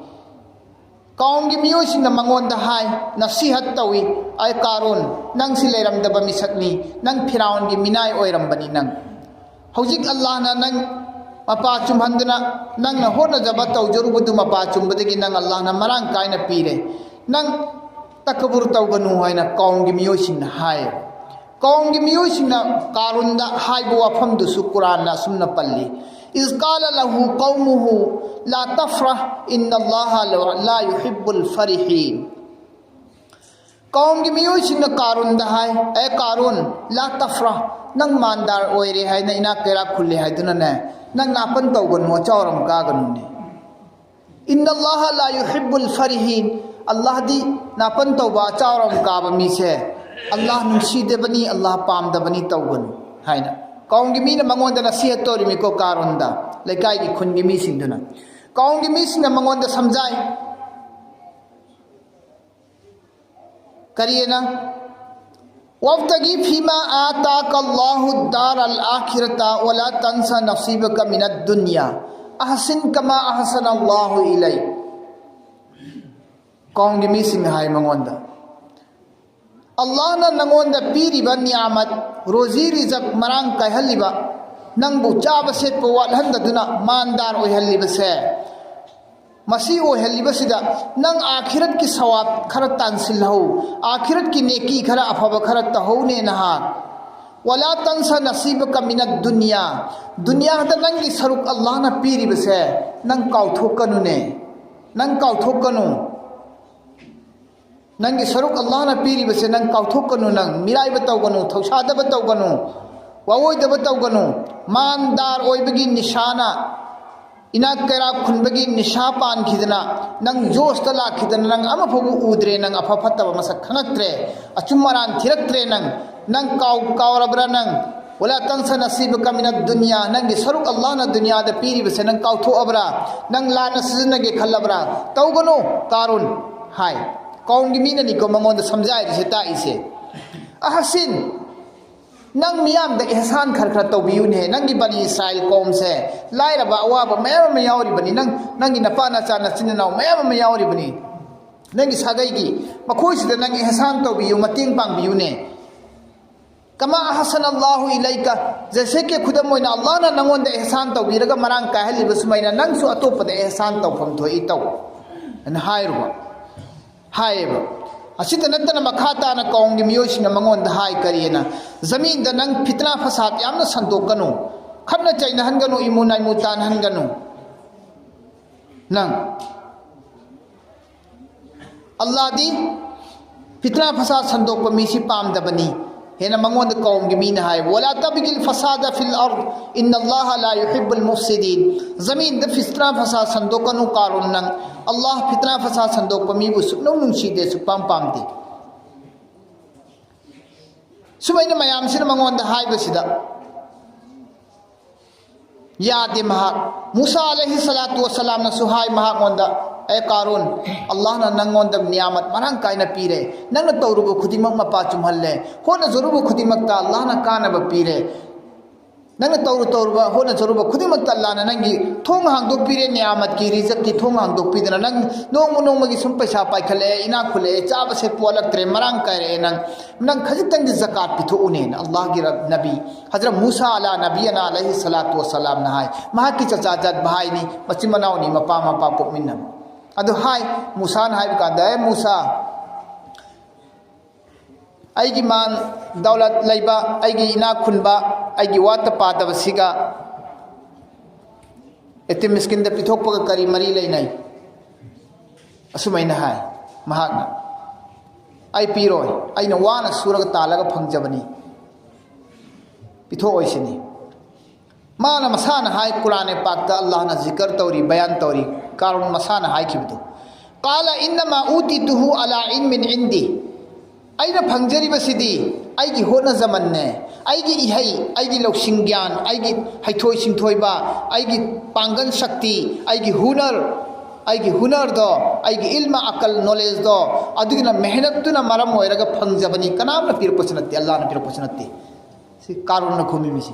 ꯀꯧꯝꯒꯤ ꯃꯤꯑꯣꯏꯁꯤꯡꯅ ꯃꯉꯣꯟꯗ ꯍꯥꯏ, ꯅꯁꯤꯍꯠ ꯇꯧꯏ, "ꯑꯩ ꯀꯥꯔꯨꯟ, ꯅꯪꯁꯤ ꯂꯩꯔꯝꯗꯕ ꯃꯤꯁꯛꯅꯤ, ꯅꯪ ꯐꯤꯔꯥꯎꯟꯒꯤ ꯃꯤꯅꯥꯏ ꯑꯣꯏꯔꯝꯕꯅꯤ ꯅꯪ꯫ ꯍꯧꯖꯤꯛ ꯑꯜꯂꯥꯍꯅ ꯅꯪ ꯃꯄꯥ ꯆꯨꯝꯍꯟꯗꯨꯅ ꯅꯪꯅ ꯍꯣꯠꯅꯖꯕ ꯇꯧꯖꯔꯨꯕꯗꯨ ꯃꯄꯥ ꯆꯨꯝꯕꯗꯒꯤ ꯅꯪ ꯑꯜꯂꯥꯍꯅ ꯃꯔꯥꯡ ꯀꯥꯏꯅ ꯄꯤꯔꯦ꯫ ꯅꯪ ꯇꯀꯕꯨꯔ ꯇꯧꯒꯅꯨ" ꯍꯥꯏꯅ ꯀꯧꯝꯒꯤ ꯃꯤꯑꯣꯏꯁꯤꯡꯅ ꯍꯥꯏ꯫ ꯀꯧꯝꯒꯤ ꯃꯤꯑꯣꯏꯁꯤꯡꯅ ꯀꯥꯔꯨꯟꯗ ꯍꯥꯏꯕ ꯋꯥꯐꯝꯗꯨꯁꯨ ꯀꯨꯔꯥꯟꯅ ꯑꯁꯨꯝꯅ ꯄꯜꯂꯤ, "ꯏꯖ ꯀꯥꯂ ꯂꯍꯨ ꯀꯧꯃꯨꯍꯨ ꯂꯥ ꯇꯐ꯭ꯔꯍ ꯏꯟꯅꯜꯂꯥꯍ ꯂꯥ ꯌꯨꯍꯤꯕꯨꯜ ꯐꯔꯤꯍꯤꯟ"꯫ ꯀꯧꯝꯒꯤ ꯃꯤꯑꯣꯏꯁꯤꯡꯅ ꯀꯥꯔꯨꯟꯗ ꯍꯥꯏ, "ꯑꯦ ꯀꯥꯔꯨꯟ, ꯂꯥ ꯇꯐ꯭ꯔꯥ, ꯅꯪ ꯃꯥꯟꯗꯥꯔ ꯑꯣꯏꯔꯦ ꯍꯥꯏꯅ, ꯏꯅꯥꯛ ꯀꯩꯔꯥꯛ ꯈꯨꯜꯂꯦ ꯍꯥꯏꯗꯨꯅꯅꯦ, ꯅꯪ ꯅꯥꯄꯟ ꯇꯧꯒꯅꯨ, ꯑꯆꯥꯎꯔꯝ ꯀꯥꯒꯅꯨꯅꯦ꯫ ꯏꯟꯅ ꯑꯜꯂꯥꯍ ꯂꯥ ꯌꯨꯍꯤꯕꯨꯜ ꯐꯔꯤꯍꯤꯟ, ꯑꯜꯂꯥꯍꯗꯤ ꯅꯥꯄꯟ ꯇꯧꯕ, ꯑꯆꯥꯎꯔꯝ ꯀꯥꯕ ꯃꯤꯁꯦ ꯑꯜꯂꯥꯍ ꯅꯨꯡꯁꯤꯗꯕꯅꯤ, ꯑꯜꯂꯥꯍ ꯄꯥꯝꯗꯕꯅꯤ, ꯇꯧꯒꯅꯨ" ꯍꯥꯏꯅ꯫ ꯀꯧꯝꯒꯤ ꯃꯤꯅ ꯃꯉꯣꯟꯗ ꯅꯁꯤꯍꯠ ꯇꯧꯔꯤꯃꯤꯀꯣ, ꯀꯥꯔꯨꯟꯗ, ꯂꯩꯀꯥꯏꯒꯤ ꯈꯨꯟꯒꯤ ꯃꯤꯁꯤꯡꯗꯨꯅ꯫ ꯀꯧꯝꯒꯤ ꯃꯤꯁꯤꯡꯅ ꯃꯉꯣꯟꯗ ꯁꯝꯖꯥꯏ꯫ ꯀꯔꯤꯅ? "ꯋꯥꯕꯇꯒꯤ ꯐꯤꯃꯥ ꯑꯥꯇꯥꯀ ꯑꯜꯂꯥꯍꯨ ꯗꯥꯔ ꯑꯜ ꯑꯥꯈꯤꯔꯇ ꯋꯂꯥ ꯇꯟꯁꯥ ꯅꯁꯤꯕꯀ ꯃꯤꯅ ꯗꯨꯅꯤꯌꯥ ꯑꯍꯁꯤꯟ ꯀꯃꯥ ꯑꯍꯁꯟ ꯑꯜꯂꯥꯍꯨ ꯏꯂꯩ"꯫ ꯀꯧꯝꯒꯤ ꯃꯤꯁꯤꯡꯅ ꯍꯥꯏ ꯃꯉꯣꯟꯗ, "ꯑꯜꯂꯥꯍꯅ ꯅꯉꯣꯟꯗ ꯄꯤꯔꯤꯕ ꯅꯤꯌꯥꯃꯠ, ꯔꯣꯖꯤ ꯔꯤꯖꯛ ꯃꯔꯥꯡ ꯀꯥꯏꯍꯜꯂꯤꯕ, ꯅꯪꯕꯨ ꯆꯥꯕ ꯁꯦꯠꯄ ꯋꯥꯠꯍꯟꯗꯗꯨꯅ ꯃꯥꯟꯗꯥꯔ ꯑꯣꯏꯍꯜꯂꯤꯕꯁꯦ, ꯃꯁꯤ ꯑꯣꯏꯍꯜꯂꯤꯕꯁꯤꯗ ꯅꯪ ꯑꯥꯈꯤꯔꯠꯀꯤ ꯁꯋꯥꯕ ꯈꯔ ꯇꯥꯟꯁꯤꯜꯍꯧ, ꯑꯥꯈꯤꯔꯠꯀꯤ ꯅꯦꯀꯤ ꯈꯔ, ꯑꯐꯕ ꯈꯔ ꯇꯧꯍꯧꯅꯦ ꯅꯍꯥꯛ꯫ ꯋꯂꯥ ꯇꯟꯁꯥ ꯅꯁꯤꯕꯀ ꯃꯤꯅ ꯗꯨꯅꯤꯌꯥ, ꯗꯨꯅꯤꯌꯥꯗ ꯅꯪꯒꯤ ꯁꯔꯨꯛ ꯑꯜꯂꯥꯍꯅ ꯄꯤꯔꯤꯕꯁꯦ ꯅꯪ ꯀꯥꯎꯊꯣꯛꯀꯅꯨꯅꯦ, ꯅꯪ ꯀꯥꯎꯊꯣꯛꯀꯅꯨ꯫ ꯅꯪꯒꯤ ꯁꯔꯨꯛ ꯑꯜꯂꯥꯍꯅ ꯄꯤꯔꯤꯕꯁꯦ ꯅꯪ ꯀꯥꯎꯊꯣꯛꯀꯅꯨ, ꯅꯪ ꯃꯤꯔꯥꯏꯕ ꯇꯧꯒꯅꯨ, ꯊꯧꯁꯥꯗꯕ ꯇꯧꯒꯅꯨ, ꯋꯥꯑꯣꯏꯗꯕ ꯇꯧꯒꯅꯨ꯫ ꯃꯥꯟꯗꯥꯔ ꯑꯣꯏꯕꯒꯤ ꯅꯤꯁꯥꯅ, ꯏꯅꯥꯛ ꯀꯩꯔꯥꯛ ꯈꯨꯟꯕꯒꯤ ꯅꯤꯁꯥ ꯄꯥꯟꯈꯤꯗꯅ, ꯅꯪ ꯖꯣꯁꯇ ꯂꯥꯛꯈꯤꯗꯅ, ꯅꯪ ꯑꯃꯐꯥꯎꯕ ꯎꯗ꯭ꯔꯦ, ꯅꯪ ꯑꯐ ꯐꯠꯇꯕ ꯃꯁꯛ ꯈꯪꯉꯛꯇ꯭ꯔꯦ, ꯑꯆꯨꯝ ꯑꯔꯥꯟ ꯊꯤꯔꯛꯇ꯭ꯔꯦ, ꯅꯪ, ꯅꯪ ꯀꯥꯎ-, ꯀꯥꯎꯔꯕ꯭ꯔꯥ ꯅꯪ? ꯋꯂꯥ ꯇꯟꯁꯥ ꯅꯁꯤꯕꯀ ꯃꯤꯅ ꯗꯨꯅꯤꯌꯥ, ꯅꯪꯒꯤ ꯁꯔꯨꯛ ꯑꯜꯂꯥꯍꯅ ꯗꯨꯅꯤꯌꯥꯗ ꯄꯤꯔꯤꯕꯁꯦ ꯅꯪ ꯀꯥꯎꯊꯣꯛꯑꯕ꯭ꯔꯥ? ꯅꯪ ꯂꯥꯟꯅ ꯁꯤꯖꯤꯟꯅꯒꯦ ꯈꯜꯂꯕ꯭ꯔꯥ? ꯇꯧꯒꯅꯨ, ꯀꯥꯔꯨꯟ ꯍꯥꯏ꯫ ꯀꯧꯝꯒꯤ ꯃꯤꯅꯅꯤꯀꯣ ꯃꯉꯣꯟꯗ ꯁꯝꯖꯥꯏꯔꯤꯁꯦ, ꯇꯥꯛꯏꯁꯦ꯫ "ꯑꯍꯁꯤꯟ, ꯅꯪ ꯃꯤꯌꯥꯝꯗ ꯏꯍꯁꯥꯟ ꯈꯔ ꯈꯔ ꯇꯧꯕꯤꯌꯨꯅꯦ꯫ ꯅꯪꯒꯤ ꯕꯅꯤ ꯏꯁꯔꯥꯏꯜ ꯀꯧꯝꯁꯦ ꯂꯥꯏꯔꯕ ꯑꯋꯥꯕ ꯃꯌꯥꯝ ꯑꯃ ꯌꯥꯎꯔꯤꯕꯅꯤ, ꯅꯪ, ꯅꯪꯒꯤ ꯅꯄꯥ ꯅꯆꯥ ꯅꯆꯤꯟ ꯅꯅꯥꯎ ꯃꯌꯥꯝ ꯑꯃ ꯌꯥꯎꯔꯤꯕꯅꯤ, ꯅꯪꯒꯤ ꯁꯥꯒꯩꯒꯤ, ꯃꯈꯣꯏꯁꯤꯗ ꯅꯪ ꯏꯍꯁꯥꯟ ꯇꯧꯕꯤꯌꯨ, ꯃꯇꯦꯡ ꯄꯥꯡꯕꯤꯌꯨꯅꯦ꯫ ꯀꯃꯥ ꯑꯍꯁꯟ ꯑꯜꯂꯥꯍꯨ ꯏꯂꯩꯀ, ꯖꯩꯁꯦ ꯀꯤ ꯈꯨꯗꯝ ꯑꯣꯏꯅ ꯑꯜꯂꯥꯍꯅ ꯅꯪꯉꯣꯟꯗ ꯏꯍꯁꯥꯟ ꯇꯧꯕꯤꯔꯒ ꯃꯔꯥꯡ ꯀꯥꯏꯍꯜꯂꯤꯕ ꯁꯨꯃꯥꯏꯅ ꯅꯪꯁꯨ ꯑꯇꯣꯞꯄꯗ ꯏꯍꯁꯥꯟ ꯇꯧꯐꯝ ꯊꯣꯛꯏ, ꯇꯧ" ꯑꯅ ꯍꯥꯏꯔꯨꯕ, ꯍꯥꯏꯌꯦꯕ꯫ ꯑꯁꯤꯇ ꯅꯠꯇꯅ ꯃꯈꯥ ꯇꯥꯅ ꯀꯧꯝꯒꯤ ꯃꯤꯑꯣꯏꯁꯤꯡꯅ ꯃꯉꯣꯟꯗ ꯍꯥꯏ, ꯀꯔꯤꯅ? "ꯖꯃꯤꯟꯗ ꯅꯪ ꯐꯤꯇꯅꯥ ꯐꯁꯥꯗ ꯌꯥꯝꯅ ꯁꯟꯗꯣꯛꯀꯅꯨ, ꯈꯠꯅ ꯆꯩꯅꯍꯟꯒꯅꯨ, ꯏꯃꯨ ꯅꯥꯏꯃꯨ ꯇꯥꯟꯍꯟꯒꯅꯨ꯫ ꯅꯪ ꯑꯜꯂꯥꯍꯗꯤ ꯐꯤꯇꯅꯥ ꯐꯁꯥꯗ ꯁꯟꯗꯣꯛꯄ ꯃꯤꯁꯤ ꯄꯥꯝꯗꯕꯅꯤ꯫ ꯍꯦꯟꯅ ꯃꯉꯣꯟꯗ ꯀꯧꯝꯒꯤ ꯃꯤꯅ ꯍꯥꯏ, "ꯋꯥꯂꯥ ꯇꯕꯒꯤꯜ ꯐꯁꯥꯗ ꯐꯤꯜ ꯑꯔꯗ, ꯏꯟꯅ ꯑꯜꯂꯥꯍ ꯂꯥ ꯌꯨꯍꯤꯕꯨꯜ ꯃꯨꯐꯁꯤꯗꯤꯟ"꯫ ꯖꯃꯤꯟꯗ ꯐꯤꯇꯅꯥ ꯐꯁꯥꯗ ꯁꯟꯗꯣꯛꯀꯅꯨ ꯀꯥꯔꯨꯟ, ꯅꯪ ꯑꯜꯂꯥꯍ ꯐꯤꯇꯅꯥ ꯐꯁꯥꯗ ꯁꯟꯗꯣꯛꯄ ꯃꯤꯕꯨ ꯁꯨꯛꯅꯨꯡ ꯅꯨꯡꯁꯤꯗꯦ, ꯁꯨꯛꯄꯥꯝ ꯄꯥꯝꯗꯦ꯫ ꯁꯨꯃꯥꯏꯅ ꯃꯌꯥꯝꯁꯤꯅ ꯃꯉꯣꯟꯗ ꯍꯥꯏꯕꯁꯤꯗ, ꯌꯥꯗꯦ ꯃꯍꯥꯛ꯫ ꯃꯨꯁꯥ ꯑꯂꯩꯍꯤ ꯁꯂꯥꯇꯨ ꯋꯁꯂꯥꯝꯅꯁꯨ ꯍꯥꯏ ꯃꯍꯥꯛꯉꯣꯟꯗ, "ꯑꯦ ꯀꯥꯔꯨꯟ, ꯑꯜꯂꯥꯍꯅ ꯅꯪꯉꯣꯟꯗ ꯅꯤꯌꯥꯃꯠ ꯃꯔꯥꯡ ꯀꯥꯏꯅ ꯄꯤꯔꯦ, ꯅꯪꯅ ꯇꯧꯔꯨꯕ ꯈꯨꯗꯤꯡꯃꯛ ꯃꯄꯥ ꯆꯨꯝꯍꯜꯂꯦ, ꯍꯣꯠꯅꯖꯔꯨꯕ ꯈꯨꯗꯤꯡꯃꯛꯇ ꯑꯜꯂꯥꯍꯅ ꯀꯥꯟꯅꯕ ꯄꯤꯔꯦ, ꯅꯪꯅ ꯇꯧꯔꯨ ꯇꯧꯔꯨꯕ ꯍꯣꯠꯅꯖꯔꯨꯕ ꯈꯨꯗꯤꯡꯃꯛꯇ ꯑꯜꯂꯥꯍꯅ ꯅꯪꯒꯤ ꯊꯣꯡ ꯍꯥꯡꯗꯣꯛꯄꯤꯔꯦ, ꯅꯤꯌꯥꯃꯠꯀꯤ ꯔꯤꯖꯛꯀꯤ ꯊꯣꯡ ꯍꯥꯡꯗꯣꯛꯄꯤꯗꯅ ꯅꯪ ꯅꯣꯡꯃ ꯅꯣꯡꯃꯒꯤ ꯁꯨꯝ ꯄꯩꯁꯥ ꯄꯥꯏꯈꯠꯂꯛꯑꯦ, ꯏꯅꯥꯛ ꯈꯨꯜꯂꯛꯑꯦ, ꯆꯥꯕ ꯁꯦꯠꯄ ꯋꯥꯠꯂꯛꯇ꯭ꯔꯦ, ꯃꯔꯥꯡ ꯀꯥꯏꯔꯛꯑꯦ, ꯅꯪ ꯅꯪ ꯈꯖꯤꯛꯇꯪꯗꯤ ꯖꯀꯥꯠ ꯄꯤꯊꯣꯛꯎꯅꯦꯅ ꯑꯜꯂꯥꯍꯒꯤ ꯔꯕ-, ꯅꯕꯤ ꯍꯖꯔꯠ ꯃꯨꯁꯥ ꯑꯂꯥ ꯅꯕꯤꯌꯅꯥ ꯑꯂꯩꯍꯤ ꯁꯂꯥꯇꯨ ꯋꯁꯂꯥꯝꯅ ꯍꯥꯏ꯫ ꯃꯍꯥꯛꯀꯤ ꯆꯆꯥꯖꯥꯠ ꯚꯥꯏꯅꯤ, ꯃꯆꯤꯟ ꯃꯅꯥꯎꯅꯤ, ꯃꯄꯥ ꯃꯄꯥ ꯄꯣꯛꯃꯤꯟꯅꯕ꯫ ꯑꯗꯨ ꯍꯥꯏ, ꯃꯨꯁꯥꯅ ꯍꯥꯏꯕ ꯀꯥꯟꯗ, "ꯑꯦ ꯃꯨꯁꯥ, ꯑꯩꯒꯤ ꯃꯥꯟ ꯗꯧꯂꯠ ꯂꯩꯕ, ꯑꯩꯒꯤ ꯏꯅꯥꯛ ꯈꯨꯟꯕ, ꯑꯩꯒꯤ ꯋꯥꯠꯇ ꯄꯥꯗꯕꯁꯤꯒ ꯌꯦꯇꯤꯝ ꯃꯤꯁꯀꯤꯟꯗ ꯄꯤꯊꯣꯛꯄꯒ ꯀꯔꯤ ꯃꯔꯤ ꯂꯩꯅꯩ?" ꯑꯁꯨꯃꯥꯏꯅ ꯍꯥꯏ ꯃꯍꯥꯛꯅ, "ꯑꯩ ꯄꯤꯔꯣꯏ, ꯑꯩꯅ ꯋꯥꯅ ꯁꯨꯔꯒ ꯇꯥꯜꯂꯒ ꯐꯪꯖꯕꯅꯤ, ꯄꯤꯊꯣꯛꯑꯣꯏ" ꯁꯤꯅꯤ꯫ ꯃꯥꯅ ꯃꯁꯥꯅ ꯍꯥꯏ, ꯀꯨꯔꯥꯟ ꯄꯥꯛꯇ ꯑꯜꯂꯥꯍꯅ ꯖꯤꯀꯔ ꯇꯧꯔꯤ, ꯕꯌꯥꯟ ꯇꯧꯔꯤ, ꯀꯥꯔꯨꯟ ꯃꯁꯥꯅ ꯍꯥꯏꯈꯤꯕꯗꯨ, "ꯀꯥꯂ ꯏꯟꯅꯃꯥ ꯎꯇꯤꯇꯨꯍꯨ ꯑꯂꯥ ꯏꯜꯃꯤꯟ ꯏꯟꯗꯤ"꯫ ꯑꯩꯅ ꯐꯪꯖꯔꯤꯕꯁꯤꯗꯤ ꯑꯩꯒꯤ ꯍꯣꯠꯅꯖꯃꯟꯅꯦ, ꯑꯩꯒꯤ ꯏꯍꯩ, ꯑꯩꯒꯤ ꯂꯧꯁꯤꯡ ꯒ꯭ꯌꯥꯟ, ꯑꯩꯒꯤ ꯍꯩꯊꯣꯏ ꯁꯤꯡꯊꯣꯏꯕ, ꯑꯩꯒꯤ ꯄꯥꯡꯒꯜ ꯁꯛꯇꯤ, ꯑꯩꯒꯤ ꯍꯨꯅꯔ, ꯑꯩꯒꯤ ꯍꯨꯅꯔꯗꯣ, ꯑꯩꯒꯤ ꯏꯜꯃ ꯑꯀꯜ ꯅꯣꯂꯦꯖꯇꯣ, ꯑꯗꯨꯒꯤꯅ ꯃꯦꯍꯅꯠꯇꯨꯅ ꯃꯔꯝ ꯑꯣꯏꯔꯒ ꯐꯪꯖꯕꯅꯤ, ꯀꯅꯥꯝꯅ ꯄꯤꯔꯛꯄꯁꯨ ꯅꯠꯇꯦ, ꯑꯜꯂꯥꯍꯅ ꯄꯤꯔꯛꯄꯁꯨ ꯅꯠꯇꯦ꯫ ꯁꯤ ꯀꯥꯔꯨꯟꯅ ꯈꯨꯝꯃꯤ ꯃꯤꯁꯤ꯫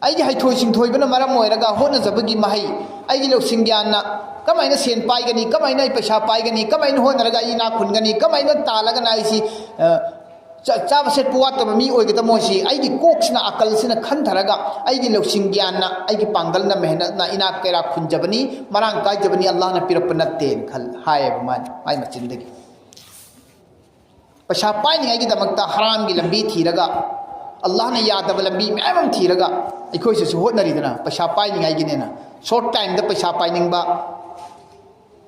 ꯑꯩꯒꯤ ꯍꯩꯊꯣꯏ ꯁꯤꯡꯊꯣꯏꯕꯅ ꯃꯔꯝ ꯑꯣꯏꯔꯒ ꯍꯣꯠꯅꯖꯕꯒꯤ ꯃꯍꯩ, ꯑꯩꯒꯤ ꯂꯧꯁꯤꯡ ꯒ꯭ꯌꯥꯟꯅ ꯀꯃꯥꯏꯅ ꯁꯦꯟ ꯄꯥꯏꯒꯅꯤ, ꯀꯃꯥꯏꯅ ꯑꯩ ꯄꯩꯁꯥ ꯄꯥꯏꯒꯅꯤ, ꯀꯃꯥꯏꯅ ꯍꯣꯠꯅꯔꯒ ꯑꯩ ꯏꯅꯥꯛ ꯈꯨꯟꯒꯅꯤ, ꯀꯃꯥꯏꯅ ꯇꯥꯜꯂꯒꯅ ꯑꯩꯁꯤ, ꯑ, ꯆꯥ-, ꯆꯥꯕ ꯁꯦꯠꯄ ꯋꯥꯠꯇꯕ ꯃꯤ ꯑꯣꯏꯒꯗꯕ ꯃꯣꯏꯁꯤ ꯑꯩꯒꯤ ꯀꯣꯛꯁꯤꯅ, ꯑꯀꯜꯁꯤꯅ ꯈꯟꯊꯔꯒ ꯑꯩꯒꯤ ꯂꯧꯁꯤꯡ ꯒ꯭ꯌꯥꯟꯅ, ꯑꯩꯒꯤ ꯄꯥꯡꯒꯜꯅ, ꯃꯦꯍꯅꯠꯅ ꯏꯅꯥꯛ ꯀꯩꯔꯥꯛ ꯈꯨꯟꯖꯕꯅꯤ, ꯃꯔꯥꯡ ꯀꯥꯏꯖꯕꯅꯤ, ꯑꯜꯂꯥꯍꯅ ꯄꯤꯔꯛꯄ ꯅꯠꯇꯦꯅ ꯈꯜ-, ꯍꯥꯏꯌꯦꯕ ꯃꯥꯅ, ꯃꯥꯏ ꯃꯆꯤꯟꯗꯒꯤ꯫ ꯄꯩꯁꯥ ꯄꯥꯏꯅꯤꯡꯉꯥꯏꯒꯤꯗꯃꯛꯇ ꯍꯔꯥꯝꯒꯤ ꯂꯝꯕꯤ ꯊꯤꯔꯒ, ꯑꯜꯂꯥꯍꯅ ꯌꯥꯗꯕ ꯂꯝꯕꯤ ꯃꯌꯥꯝ ꯑꯃ ꯊꯤꯔꯒ ꯑꯩꯈꯣꯏꯁꯤꯁꯨ ꯍꯣꯠꯅꯔꯤꯗꯅ, ꯄꯩꯁꯥ ꯄꯥꯏꯅꯤꯡꯉꯥꯏꯒꯤꯅꯦꯅ꯫ ꯁꯣꯔꯠ ꯇꯥꯏꯝꯗ ꯄꯩꯁꯥ ꯄꯥꯏꯅꯤꯡꯕ,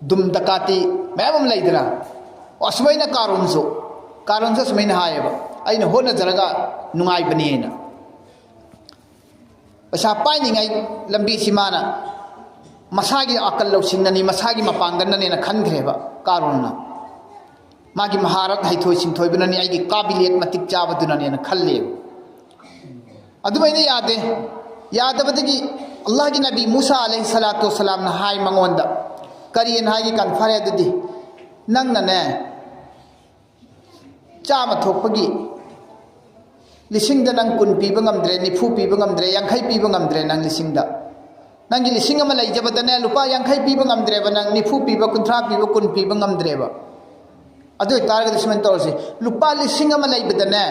ꯗꯨꯝ ꯗꯀꯥꯇꯤ ꯃꯌꯥꯝ ꯑꯃ ꯂꯩꯗꯅ꯫ ꯑꯁꯨꯃꯥꯏꯅ ꯀꯥꯔꯨꯟꯁꯨ, ꯀꯥꯔꯨꯟꯁꯨ ꯑꯁꯨꯃꯥꯏꯅ ꯍꯥꯏꯌꯦꯕ, "ꯑꯩꯅ ꯍꯣꯠꯅꯖꯔꯒ ꯅꯨꯡꯉꯥꯏꯕꯅꯦꯅ"꯫ ꯄꯩꯁꯥ ꯄꯥꯏꯅꯤꯡꯉꯥꯏ ꯂꯝꯕꯤꯁꯤ ꯃꯥꯅ ꯃꯁꯥꯒꯤ ꯑꯀꯜ ꯂꯧꯁꯤꯡꯅꯅꯤ, ꯃꯁꯥꯒꯤ ꯃꯄꯥꯡꯒꯜꯅꯅꯦꯅ ꯈꯟꯈ꯭ꯔꯦꯕ ꯀꯥꯔꯨꯟꯅ꯫ ꯃꯥꯒꯤ ꯃꯍꯥꯔꯠ ꯍꯩꯊꯣꯏ ꯁꯤꯡꯊꯣꯏꯕꯅꯅꯤ, ꯑꯩꯒꯤ ꯀꯥꯕꯤꯂꯤꯌꯠ ꯃꯇꯤꯛ ꯆꯥꯕꯗꯨꯅꯅꯦꯅ ꯈꯜꯂꯦꯕ꯫ ꯑꯗꯨꯃꯥꯏꯅ ꯌꯥꯗꯦ꯫ ꯌꯥꯗꯕꯗꯒꯤ ꯑꯜꯂꯥꯍꯒꯤ ꯅꯕꯤ ꯃꯨꯁꯥ ꯑꯂꯩꯍꯤ ꯁꯂꯥꯇꯨ ꯋꯁꯂꯥꯝꯅ ꯍꯥꯏ ꯃꯉꯣꯟꯗ, ꯀꯔꯤꯅ ꯍꯥꯏꯒꯦ ꯀꯥꯟ, "ꯐꯔꯦ ꯑꯗꯨꯗꯤ ꯅꯪꯅꯅꯦ, ꯆꯥꯝꯃ ꯊꯣꯛꯄꯒꯤ ꯂꯤꯁꯤꯡꯗ ꯅꯪ ꯀꯨꯟ ꯄꯤꯕ ꯉꯝꯗ꯭ꯔꯦ, ꯅꯤꯐꯨ ꯄꯤꯕ ꯉꯝꯗ꯭ꯔꯦ, ꯌꯥꯡꯈꯩ ꯄꯤꯕ ꯉꯝꯗ꯭ꯔꯦ ꯅꯪ ꯂꯤꯁꯤꯡꯗ꯫ ꯅꯪꯒꯤ ꯂꯤꯁꯤꯡ ꯑꯃ ꯂꯩꯖꯕꯗꯅꯦ, ꯂꯨꯄꯥ ꯌꯥꯡꯈꯩ ꯄꯤꯕ ꯉꯝꯗ꯭ꯔꯦꯕ, ꯅꯪ ꯅꯤꯐꯨ ꯄꯤꯕ, ꯀꯨꯟꯊ꯭ꯔꯥ ꯄꯤꯕ, ꯀꯨꯟ ꯄꯤꯕ ꯉꯝꯗ꯭ꯔꯦꯕ꯫ ꯑꯗꯨ ꯑꯣꯏꯇꯥꯔꯒꯗꯤ ꯁꯨꯃꯥꯏꯅ ꯇꯧꯔꯁꯤ, ꯂꯨꯄꯥ ꯂꯤꯁꯤꯡ ꯑꯃ ꯂꯩꯕꯗꯅꯦ,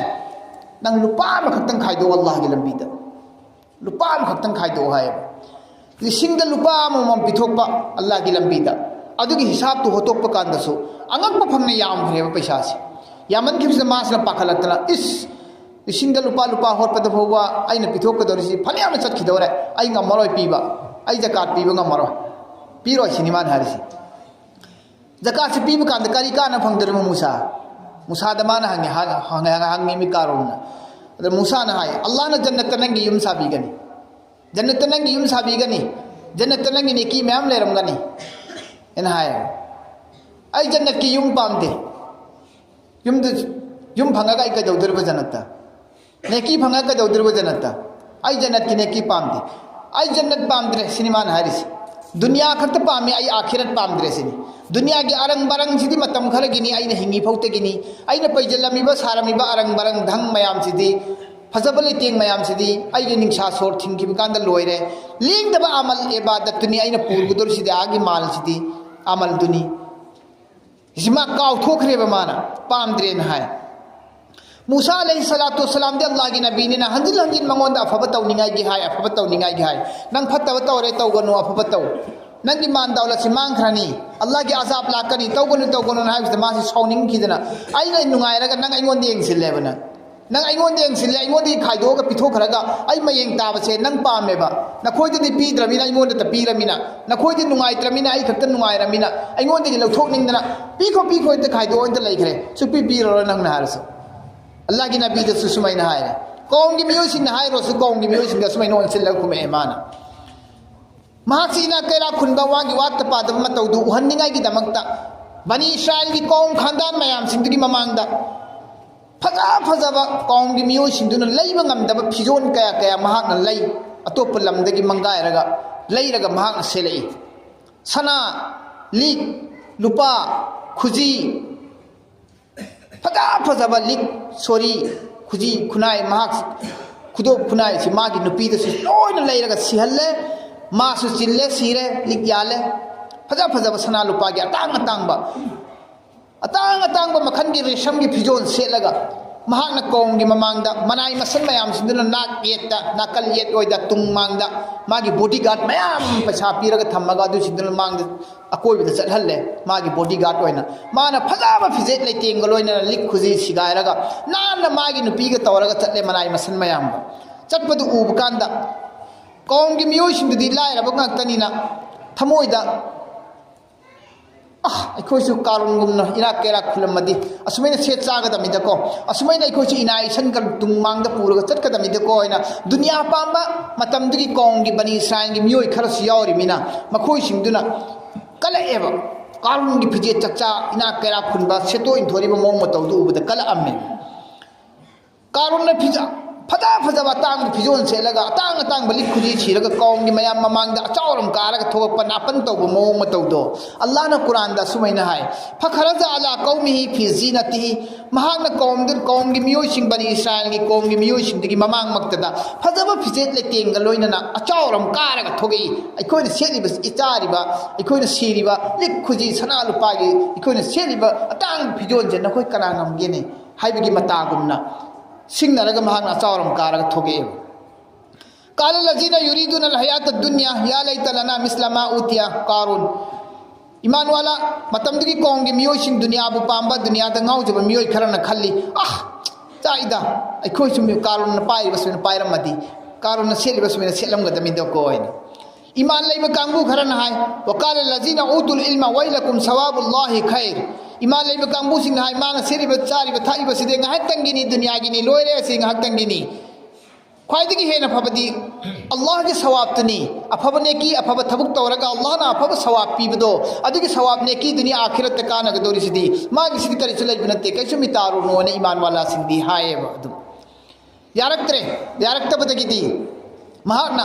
ꯅꯪ ꯂꯨꯄꯥ ꯑꯃꯈꯛꯇꯪ ꯈꯥꯏꯗꯣꯛꯑꯣ ꯑꯜꯂꯥꯍꯒꯤ ꯂꯝꯕꯤꯗ, ꯂꯨꯄꯥ ꯑꯃꯈꯛꯇꯪ ꯈꯥꯏꯗꯣꯛꯑꯣ" ꯍꯥꯏꯌꯦꯕ꯫ ꯂꯤꯁꯤꯡꯗ ꯂꯨꯄꯥ ꯑꯃꯃꯝ ꯄꯤꯊꯣꯛꯄ ꯑꯜꯂꯥꯍꯒꯤ ꯂꯝꯕꯤꯗ꯫ ꯑꯗꯨꯒꯤ ꯍꯤꯁꯥꯕꯇꯨ ꯍꯣꯠꯇꯣꯛꯄ ꯀꯥꯟꯗꯁꯨ ꯑꯉꯛꯄ ꯐꯪꯅ ꯌꯥꯝꯈ꯭ꯔꯦꯕ ꯄꯩꯁꯥꯁꯦ꯫ ꯌꯥꯝꯃꯟꯈꯤꯕꯁꯤꯗ ꯃꯥꯁꯤꯅ ꯄꯥꯈꯠꯂꯛꯇꯅ, "ꯏꯁ, ꯂꯤꯁꯤꯡꯗ ꯂꯨꯄꯥ, ꯂꯨꯄꯥ ꯍꯣꯠꯄꯗ ꯐꯥꯎꯕ ꯑꯩꯅ ꯄꯤꯊꯣꯛꯀꯗꯧꯔꯤꯁꯤ ꯐꯅꯌꯥꯝꯅ ꯆꯠꯈꯤꯗꯧꯔꯦ, ꯑꯩ ꯉꯝꯃꯔꯣꯏ ꯄꯤꯕ, ꯑꯩ ꯖꯀꯥꯠ ꯄꯤꯕ ꯉꯝꯃꯔꯣꯏ, ꯄꯤꯔꯣꯏ" ꯁꯤꯅꯤ ꯃꯥꯅ ꯍꯥꯏꯔꯤꯁꯤ꯫ ꯖꯀꯥꯠꯁꯤ ꯄꯤꯕ ꯀꯥꯟꯗ ꯀꯔꯤ ꯀꯥꯟꯅ ꯐꯪꯗꯣꯔꯤꯕ ꯃꯨꯁꯥ? ꯃꯨꯁꯥꯗ ꯃꯥꯅ ꯍꯪꯉꯤ, ꯍꯪ-, ꯍꯪꯉꯤ, ꯍꯪꯉꯤ ꯃꯤ ꯀꯥꯔꯨꯟꯅ꯫ ꯑꯗ ꯃꯨꯁꯥꯅ ꯍꯥꯏ, "ꯑꯜꯂꯥꯍꯅ ꯖꯟꯅꯠꯇ ꯅꯪꯒꯤ ꯌꯨꯝ ꯁꯥꯕꯤꯒꯅꯤ, ꯖꯟꯅꯠꯇ ꯅꯪꯒꯤ ꯌꯨꯝ ꯁꯥꯕꯤꯒꯅꯤ, ꯖꯟꯅꯠꯇ ꯅꯪꯒꯤ ꯅꯦꯀꯤ ꯃꯌꯥꯝ ꯂꯩꯔꯝꯒꯅꯤ" ꯍꯥꯏꯅ ꯍꯥꯏ꯫ "ꯑꯩ ꯖꯟꯅꯠꯀꯤ ꯌꯨꯝ ꯄꯥꯝꯗꯦ꯫ ꯌꯨꯝꯗ, ꯌꯨꯝ ꯐꯪꯉꯒ ꯑꯩ ꯀꯩꯗꯧꯗꯣꯔꯤꯕ ꯖꯟꯅꯠꯇ? ꯅꯦꯀꯤ ꯐꯪꯉꯒ ꯀꯩꯗꯧꯗꯣꯔꯤꯕ ꯖꯟꯅꯠꯇ? ꯑꯩ ꯖꯟꯅꯠꯀꯤ ꯅꯦꯀꯤ ꯄꯥꯝꯗꯦ꯫ ꯑꯩ ꯖꯟꯅꯠ ꯄꯥꯝꯗ꯭ꯔꯦ" ꯁꯤꯅꯤ ꯃꯥꯅ ꯍꯥꯏꯔꯤꯁꯤ꯫ "ꯗꯨꯅꯤꯌꯥ ꯈꯛꯇ ꯄꯥꯝꯃꯤ, ꯑꯩ ꯑꯥꯈꯤꯔꯠ ꯄꯥꯝꯗ꯭ꯔꯦ" ꯁꯤꯅꯤ꯫ "ꯗꯨꯅꯤꯌꯥꯒꯤ ꯑꯔꯪ ꯕꯔꯪꯁꯤꯗꯤ ꯃꯇꯝ ꯈꯔꯒꯤꯅꯤ, ꯑꯩꯅ ꯍꯤꯡꯉꯤ ꯐꯥꯎꯇꯒꯤꯅꯤ꯫ ꯑꯩꯅ ꯄꯩꯖꯜꯂꯝꯃꯤꯕ, ꯁꯥꯔꯝꯃꯤꯕ ꯑꯔꯪ ꯕꯔꯪ ꯙꯪ ꯃꯌꯥꯝꯁꯤꯗꯤ, ꯐꯖꯕ ꯂꯩꯇꯦꯡ ꯃꯌꯥꯝꯁꯤꯗꯤ ꯑꯩꯒꯤ ꯅꯤꯡꯁꯥ ꯁꯣꯔ ꯊꯤꯡꯈꯤꯕ ꯀꯥꯟꯗ ꯂꯣꯏꯔꯦ꯫ ꯂꯦꯡꯗꯕ ꯑꯃꯜ ꯏꯕꯥꯗꯠꯇꯨꯅꯤ ꯑꯩꯅ ꯄꯨꯒꯗꯧꯔꯤꯁꯤꯗꯤ, ꯑꯥꯒꯤ ꯃꯥꯜꯁꯤꯗꯤ, ꯑꯃꯜꯗꯨꯅꯤ"꯫ ꯁꯤ ꯃꯥ ꯀꯥꯎꯊꯣꯛꯈ꯭ꯔꯦꯕ, ꯃꯥꯅ ꯄꯥꯝꯗ꯭ꯔꯦꯅ ꯍꯥꯏ꯫ ꯃꯨꯁꯥ ꯑꯂꯩꯍꯤ ꯁꯂꯥꯇꯨ ꯋꯁꯁꯂꯥꯝꯗꯤ ꯑꯜꯂꯥꯍꯒꯤ ꯅꯕꯤꯅꯤꯅ ꯍꯟꯖꯤꯟ ꯍꯟꯖꯤꯟ ꯃꯉꯣꯟꯗ ꯑꯐꯕ ꯇꯧꯅꯤꯡꯉꯥꯏꯒꯤ ꯍꯥꯏ, ꯑꯐꯕ ꯇꯧꯅꯤꯡꯉꯥꯏꯒꯤ ꯍꯥꯏ꯫ "ꯅꯪ ꯐꯠꯇꯕ ꯇꯧꯔꯦ, ꯇꯧꯒꯅꯨ, ꯑꯐꯕ ꯇꯧ꯫ ꯅꯪꯒꯤ ꯃꯥꯟ ꯗꯧꯂꯠꯁꯤ ꯃꯥꯡꯈ꯭ꯔꯅꯤ, ꯑꯜꯂꯥꯍꯒꯤ ꯑꯖꯥꯕ ꯂꯥꯛꯀꯅꯤ, ꯇꯧꯒꯅꯨ, ꯇꯧꯒꯅꯨꯅ" ꯍꯥꯏꯕꯁꯤꯗ ꯃꯥꯁꯤ ꯁꯥꯎꯅꯤꯡꯈꯤꯗꯅ, "ꯑꯩꯅ ꯅꯨꯡꯉꯥꯏꯔꯒ ꯅꯪ ꯑꯩꯉꯣꯟꯗ ꯌꯦꯡꯁꯤꯜꯂꯦꯕ ꯅꯪ꯫ ꯅꯪ ꯑꯩꯉꯣꯟꯗ ꯌꯦꯡꯁꯤꯜꯂꯦ, ꯑꯩꯉꯣꯟꯗꯒꯤ ꯈꯥꯏꯗꯣꯛꯑꯒ ꯄꯤꯊꯣꯛꯈ꯭ꯔꯒ ꯑꯩ ꯃꯌꯦꯡ ꯇꯥꯕꯁꯦ ꯅꯪ ꯄꯥꯝꯃꯦꯕ꯫ ꯅꯈꯣꯏꯗꯗꯤ ꯄꯤꯗ꯭ꯔꯃꯤꯅ ꯑꯩꯉꯣꯟꯗꯇ ꯄꯤꯔꯃꯤꯅ, ꯅꯈꯣꯏꯗꯤ ꯅꯨꯡꯉꯥꯏꯇ꯭ꯔꯃꯤꯅ ꯑꯩ ꯈꯛꯇ ꯅꯨꯡꯉꯥꯏꯔꯃꯤꯅ ꯑꯩꯉꯣꯟꯗꯒꯤ ꯂꯧꯊꯣꯛꯅꯤꯡꯗꯅ ꯄꯤꯈꯣ ꯄꯤꯈꯣ ꯍꯦꯛꯇ ꯈꯥꯏꯗꯣꯛꯑꯣ ꯍꯦꯛꯇ ꯂꯩꯈ꯭ꯔꯦ꯫ ꯁꯨꯛꯄꯤ ꯄꯤꯔꯔꯣꯏ ꯅꯪꯅ ꯍꯥꯏꯔꯁꯨ꯫ ꯑꯜꯂꯥꯍꯒꯤ ꯅꯕꯤꯗꯁꯨ ꯁꯨꯃꯥꯏꯅ ꯍꯥꯏꯔꯦ꯫ ꯀꯧꯝꯒꯤ ꯃꯤꯑꯣꯏꯁꯤꯡꯅ ꯍꯥꯏꯔꯨꯔꯁꯨ ꯀꯧꯝꯒꯤ ꯃꯤꯑꯣꯏꯁꯤꯡꯗ ꯁꯨꯃꯥꯏꯅ ꯑꯣꯟꯁꯤꯜꯂꯒ ꯈꯨꯝꯃꯛꯑꯦ ꯃꯥꯅ꯫ ꯃꯍꯥꯛꯁꯤ ꯏꯅꯥꯛ ꯀꯩꯔꯥꯛ ꯈꯨꯟꯕ, ꯋꯥꯒꯤ ꯋꯥꯠꯇ ꯄꯥꯗꯕ ꯃꯇꯧꯗꯨ ꯎꯍꯟꯅꯤꯡꯉꯥꯏꯒꯤꯗꯃꯛꯇ ꯕꯅꯤ ꯏꯁꯔꯥꯏꯜꯒꯤ ꯀꯧꯝ ꯈꯥꯟꯗꯥꯟ ꯃꯌꯥꯝꯁꯤꯡꯗꯨꯒꯤ ꯃꯃꯥꯡꯗ ꯐꯖ ꯐꯖꯕ ꯀꯧꯝꯒꯤ ꯃꯤꯑꯣꯏꯁꯤꯡꯗꯨꯅ ꯂꯩꯕ ꯉꯝꯗꯕ ꯐꯤꯖꯣꯜ ꯀꯌꯥ ꯀꯌꯥ ꯃꯍꯥꯛꯅ ꯂꯩ, ꯑꯇꯣꯞꯄ ꯂꯝꯗꯒꯤ ꯃꯪꯒꯥꯏꯔꯒ ꯂꯩꯔꯒ ꯃꯍꯥꯛꯅ ꯁꯦꯠꯂꯛꯏ꯫ ꯁꯅꯥ, ꯂꯤꯛ, ꯂꯨꯄꯥ, ꯈꯨꯖꯤ, ꯐꯖ ꯐꯖꯕ ꯂꯤꯛ, ꯁꯣꯔꯤ, ꯈꯨꯖꯤ, ꯈꯨꯅꯥꯏ, ꯃꯍꯥꯛ ꯈꯨꯗꯣꯞ ꯈꯨꯅꯥꯏꯁꯤ ꯃꯥꯒꯤ ꯅꯨꯄꯤꯗꯁꯨ ꯂꯣꯏꯅ ꯂꯩꯔꯒ ꯁꯤꯍꯜꯂꯦ꯫ ꯃꯥꯁꯨ ꯆꯤꯜꯂꯦ, ꯁꯤꯔꯦ, ꯂꯤꯛ ꯌꯥꯜꯂꯦ꯫ ꯐꯖ ꯐꯖꯕ ꯁꯅꯥ ꯂꯨꯄꯥꯒꯤ ꯑꯇꯥꯡ ꯑꯇꯥꯡꯕ, ꯑꯇꯥꯡ ꯑꯇꯥꯡꯕ ꯃꯈꯜꯒꯤ ꯔꯦꯁꯝꯒꯤ ꯐꯤꯖꯣꯜ ꯁꯦꯠꯂꯒ ꯃꯍꯥꯛꯅ ꯀꯧꯝꯒꯤ ꯃꯃꯥꯡꯗ ꯃꯅꯥꯏ ꯃꯁꯟ ꯃꯌꯥꯝꯁꯤꯡꯗꯨꯅ ꯅꯥꯛ ꯌꯦꯠꯇ, ꯅꯥꯀꯜ ꯌꯦꯠ ꯑꯣꯏꯗ, ꯇꯨꯡ ꯃꯥꯡꯗ ꯃꯥꯒꯤ ꯕꯣꯗꯤꯒꯥꯔꯗ ꯃꯌꯥꯝ ꯄꯩꯁꯥ ꯄꯤꯔꯒ ꯊꯝꯃꯒ ꯑꯗꯨꯁꯤꯡꯗꯨꯅ ꯃꯥꯡꯗ ꯑꯀꯣꯏꯕꯗ ꯆꯠꯍꯜꯂꯦ꯫ ꯃꯥꯒꯤ ꯕꯣꯗꯤꯒꯥꯔꯗ ꯑꯣꯏꯅ ꯃꯥꯅ ꯐꯖꯕ ꯐꯤꯖꯦꯠ ꯂꯩꯇꯦꯡꯒ ꯂꯣꯏꯅꯅ ꯂꯤꯛ ꯈꯨꯖꯤ ꯁꯤꯒꯥꯏꯔꯒ ꯅꯥꯟꯅ ꯃꯥꯒꯤ ꯅꯨꯄꯤꯒ ꯇꯧꯔꯒ ꯆꯠꯂꯦ꯫ ꯃꯅꯥꯏ ꯃꯁꯟ ꯃꯌꯥꯝꯗꯣ ꯆꯠꯄꯗꯨ ꯎꯕ ꯀꯥꯟꯗ ꯀꯧꯝꯒꯤ ꯃꯤꯑꯣꯏꯁꯤꯡꯗꯨꯗꯤ ꯂꯥꯏꯔꯕ ꯉꯥꯛꯇꯅꯤꯅ ꯊꯃꯣꯏꯗ, "ꯑꯥ, ꯑꯩꯈꯣꯏꯁꯨ ꯀꯥꯔꯨꯟꯒꯨꯝꯅ ꯏꯅꯥꯛ ꯀꯩꯔꯥꯛ ꯈꯨꯜꯂꯝꯃꯗꯤ ꯑꯁꯨꯃꯥꯏꯅ ꯁꯦꯠ ꯆꯥꯒꯗꯕꯅꯤꯗꯀꯣ, ꯑꯁꯨꯃꯥꯏꯅ ꯑꯩꯈꯣꯏꯁꯨ ꯏꯅꯥ ꯏꯁꯟꯒ ꯇꯨꯡ ꯃꯥꯡꯗ ꯄꯨꯔꯒ ꯆꯠꯀꯗꯕꯅꯤꯗꯀꯣ" ꯍꯥꯏꯅ ꯗꯨꯅꯤꯌꯥ ꯄꯥꯝꯕ ꯃꯇꯝꯗꯨꯒꯤ ꯀꯧꯝꯒꯤ ꯕꯅꯤ ꯏꯁꯔꯥꯏꯜꯒꯤ ꯃꯤꯑꯣꯏ ꯈꯔꯁꯨ ꯌꯥꯎꯔꯤꯃꯤꯅ ꯃꯈꯣꯏꯁꯤꯡꯗꯨꯅ ꯀꯜꯂꯛꯑꯦꯕ꯫ ꯀꯥꯔꯨꯟꯒꯤ ꯐꯤꯖꯦꯠ ꯆꯛꯆꯥ, ꯏꯅꯥꯛ ꯀꯩꯔꯥꯛ ꯈꯨꯟꯕ, ꯁꯦꯠꯇꯣꯛ ꯏꯟꯊꯣꯔꯤꯕ ꯃꯑꯣꯡ ꯃꯇꯧꯗꯨ ꯎꯕꯗ ꯀꯜꯂꯛꯑꯝꯃꯦ꯫ ꯀꯥꯔꯨꯟꯅ ꯐꯤꯖ-, ꯐꯖ ꯐꯖꯕ ꯑꯇꯥꯡꯕ ꯐꯤꯖꯣꯜ ꯁꯦꯠꯂꯒ ꯑꯇꯥꯡ ꯑꯇꯥꯡꯕ ꯂꯤꯛ ꯈꯨꯖꯤ ꯁꯤꯔꯒ ꯀꯧꯝꯒꯤ ꯃꯌꯥꯝ ꯃꯃꯥꯡꯗ ꯑꯆꯥꯎ ꯑꯔꯝ ꯀꯥꯔꯒ ꯊꯣꯛꯂꯛꯄ, ꯅꯥꯄꯟ ꯇꯧꯕ ꯃꯑꯣꯡ ꯃꯇꯧꯗꯣ꯫ ꯑꯜꯂꯥꯍꯅ ꯀꯨꯔꯥꯟꯗ ꯑꯁꯨꯃꯥꯏꯅ ꯍꯥꯏ, "ꯐꯈꯔꯖ ꯑꯂꯥ ꯀꯧꯃꯤꯍꯤ ꯐꯤ ꯖꯤꯅꯇꯤꯍꯤ", ꯃꯍꯥꯛꯅ ꯀꯧꯝꯗ, ꯀꯧꯝꯒꯤ ꯃꯤꯑꯣꯏꯁꯤꯡ, ꯕꯅꯤ ꯏꯁꯔꯥꯏꯜꯒꯤ ꯀꯧꯝꯒꯤ ꯃꯤꯑꯣꯏꯁꯤꯡꯗꯨꯒꯤ ꯃꯃꯥꯡꯃꯛꯇꯗ ꯐꯖꯕ ꯐꯤꯖꯦꯠ ꯂꯩꯇꯦꯡꯒ ꯂꯣꯏꯅꯅ ꯑꯆꯥꯎ ꯑꯔꯝ ꯀꯥꯔꯒ ꯊꯣꯛꯂꯛꯏ꯫ ꯑꯩꯈꯣꯏꯅ ꯁꯦꯠꯂꯤꯕ, ꯏꯆꯥꯔꯤꯕ, ꯑꯩꯈꯣꯏꯅ ꯁꯤꯔꯤꯕ ꯂꯤꯛ ꯈꯨꯖꯤ ꯁꯅꯥ ꯂꯨꯄꯥꯒꯤ, ꯑꯩꯈꯣꯏꯅ ꯁꯦꯠꯂꯤꯕ ꯑꯇꯥꯡꯕ ꯐꯤꯖꯣꯜꯁꯦ ꯅꯈꯣꯏ ꯀꯅꯥ ꯉꯝꯒꯦꯅꯦ ꯍꯥꯏꯕꯒꯤ ꯃꯇꯥꯒꯨꯝꯅ ꯁꯤꯡꯅꯔꯒ ꯃꯍꯥꯛꯅ ꯑꯆꯥꯎ ꯑꯔꯝ ꯀꯥꯔꯒ ꯊꯣꯛꯂꯛꯑꯦꯕ꯫ "ꯀꯥꯂ ꯂꯖꯤꯅ ꯌꯨꯔꯤꯗꯨꯅ ꯍꯌꯥꯇ ꯗꯨꯅꯤꯌꯥ ꯌꯥ ꯂꯩꯇ ꯂꯅꯥ ꯃꯤꯁꯂ ꯃꯥ ꯎꯇꯤꯌꯥ ꯀꯥꯔꯨꯟ"꯫ ꯏꯃꯥꯅꯨꯋꯥꯂꯥ, ꯃꯇꯝꯗꯨꯒꯤ ꯀꯧꯝꯒꯤ ꯃꯤꯑꯣꯏꯁꯤꯡ, ꯗꯨꯅꯤꯌꯥꯕꯨ ꯄꯥꯝꯕ, ꯗꯨꯅꯤꯌꯥꯗ ꯉꯥꯎꯖꯕ ꯃꯤꯑꯣꯏ ꯈꯔꯅ ꯈꯜꯂꯤ, "ꯑꯥ, ꯆꯥꯛꯏꯗ, ꯑꯩꯈꯣꯏꯁꯨ ꯃꯤ ꯀꯥꯔꯨꯟꯅ ꯄꯥꯏꯔꯤꯕ ꯁꯨꯃꯥꯏꯅ ꯄꯥꯏꯔꯝꯃꯗꯤ, ꯀꯥꯔꯨꯟꯅ ꯁꯦꯠꯂꯤꯕ ꯁꯨꯃꯥꯏꯅ ꯁꯦꯠꯂꯝꯒꯗꯕꯅꯤꯗꯀꯣ ꯍꯥꯏꯅ꯫ ꯏꯃꯥꯟ ꯂꯩꯕ ꯀꯥꯡꯕꯨ ꯈꯔꯅ ꯍꯥꯏ, "ꯋꯀꯥꯂ ꯂꯖꯤꯅ ꯎꯇꯨꯜ ꯏꯜꯃ ꯋꯩꯂꯀꯨꯝ ꯁꯋꯥꯕꯨꯜꯂꯥꯍꯤ ꯈꯩꯔ"꯫ ꯏꯃꯥꯟ ꯂꯩꯕ ꯀꯥꯡꯕꯨꯁꯤꯡꯅ ꯍꯥꯏ, "ꯃꯥꯅ ꯁꯦꯠꯂꯤꯕ ꯆꯥꯔꯤꯕ ꯊꯛꯏꯕꯁꯤꯗꯤ ꯉꯥꯏꯍꯥꯛꯇꯪꯒꯤꯅꯤ, ꯗꯨꯅꯤꯌꯥꯒꯤꯅꯤ, ꯂꯣꯏꯔꯦ, ꯑꯁꯤ ꯉꯥꯏꯍꯥꯛꯇꯪꯒꯤꯅꯤ꯫ ꯈ꯭ꯋꯥꯏꯗꯒꯤ ꯍꯦꯟꯅ ꯐꯕꯗꯤ ꯑꯜꯂꯥꯍꯒꯤ ꯁꯋꯥꯕꯇꯨꯅꯤ꯫ ꯑꯐꯕ ꯅꯦꯀꯤ, ꯑꯐꯕ ꯊꯕꯛ ꯇꯧꯔꯒ ꯑꯜꯂꯥꯍꯅ ꯑꯐꯕ ꯁꯋꯥꯕ ꯄꯤꯕꯗꯣ, ꯑꯗꯨꯒꯤ ꯁꯋꯥꯕ ꯅꯦꯀꯤꯗꯨꯅꯤ ꯑꯥꯈꯤꯔꯠꯇ ꯀꯥꯟꯅꯒꯗꯧꯔꯤꯁꯤꯗꯤ꯫ ꯃꯥꯒꯤꯁꯤꯗꯤ ꯀꯔꯤꯁꯨ ꯂꯩꯕ ꯅꯠꯇꯦ, ꯀꯩꯁꯨ ꯃꯤ ꯇꯥꯔꯨꯅꯣꯅ" ꯏꯃꯥꯟ ꯋꯥꯂꯥꯁꯤꯡꯗꯤ ꯍꯥꯏꯌꯦꯕ꯫ ꯑꯗꯨꯝ ꯌꯥꯔꯛꯇ꯭ꯔꯦ꯫ ꯌꯥꯔꯛꯇꯕꯗꯒꯤꯗꯤ ꯃꯍꯥꯛꯅ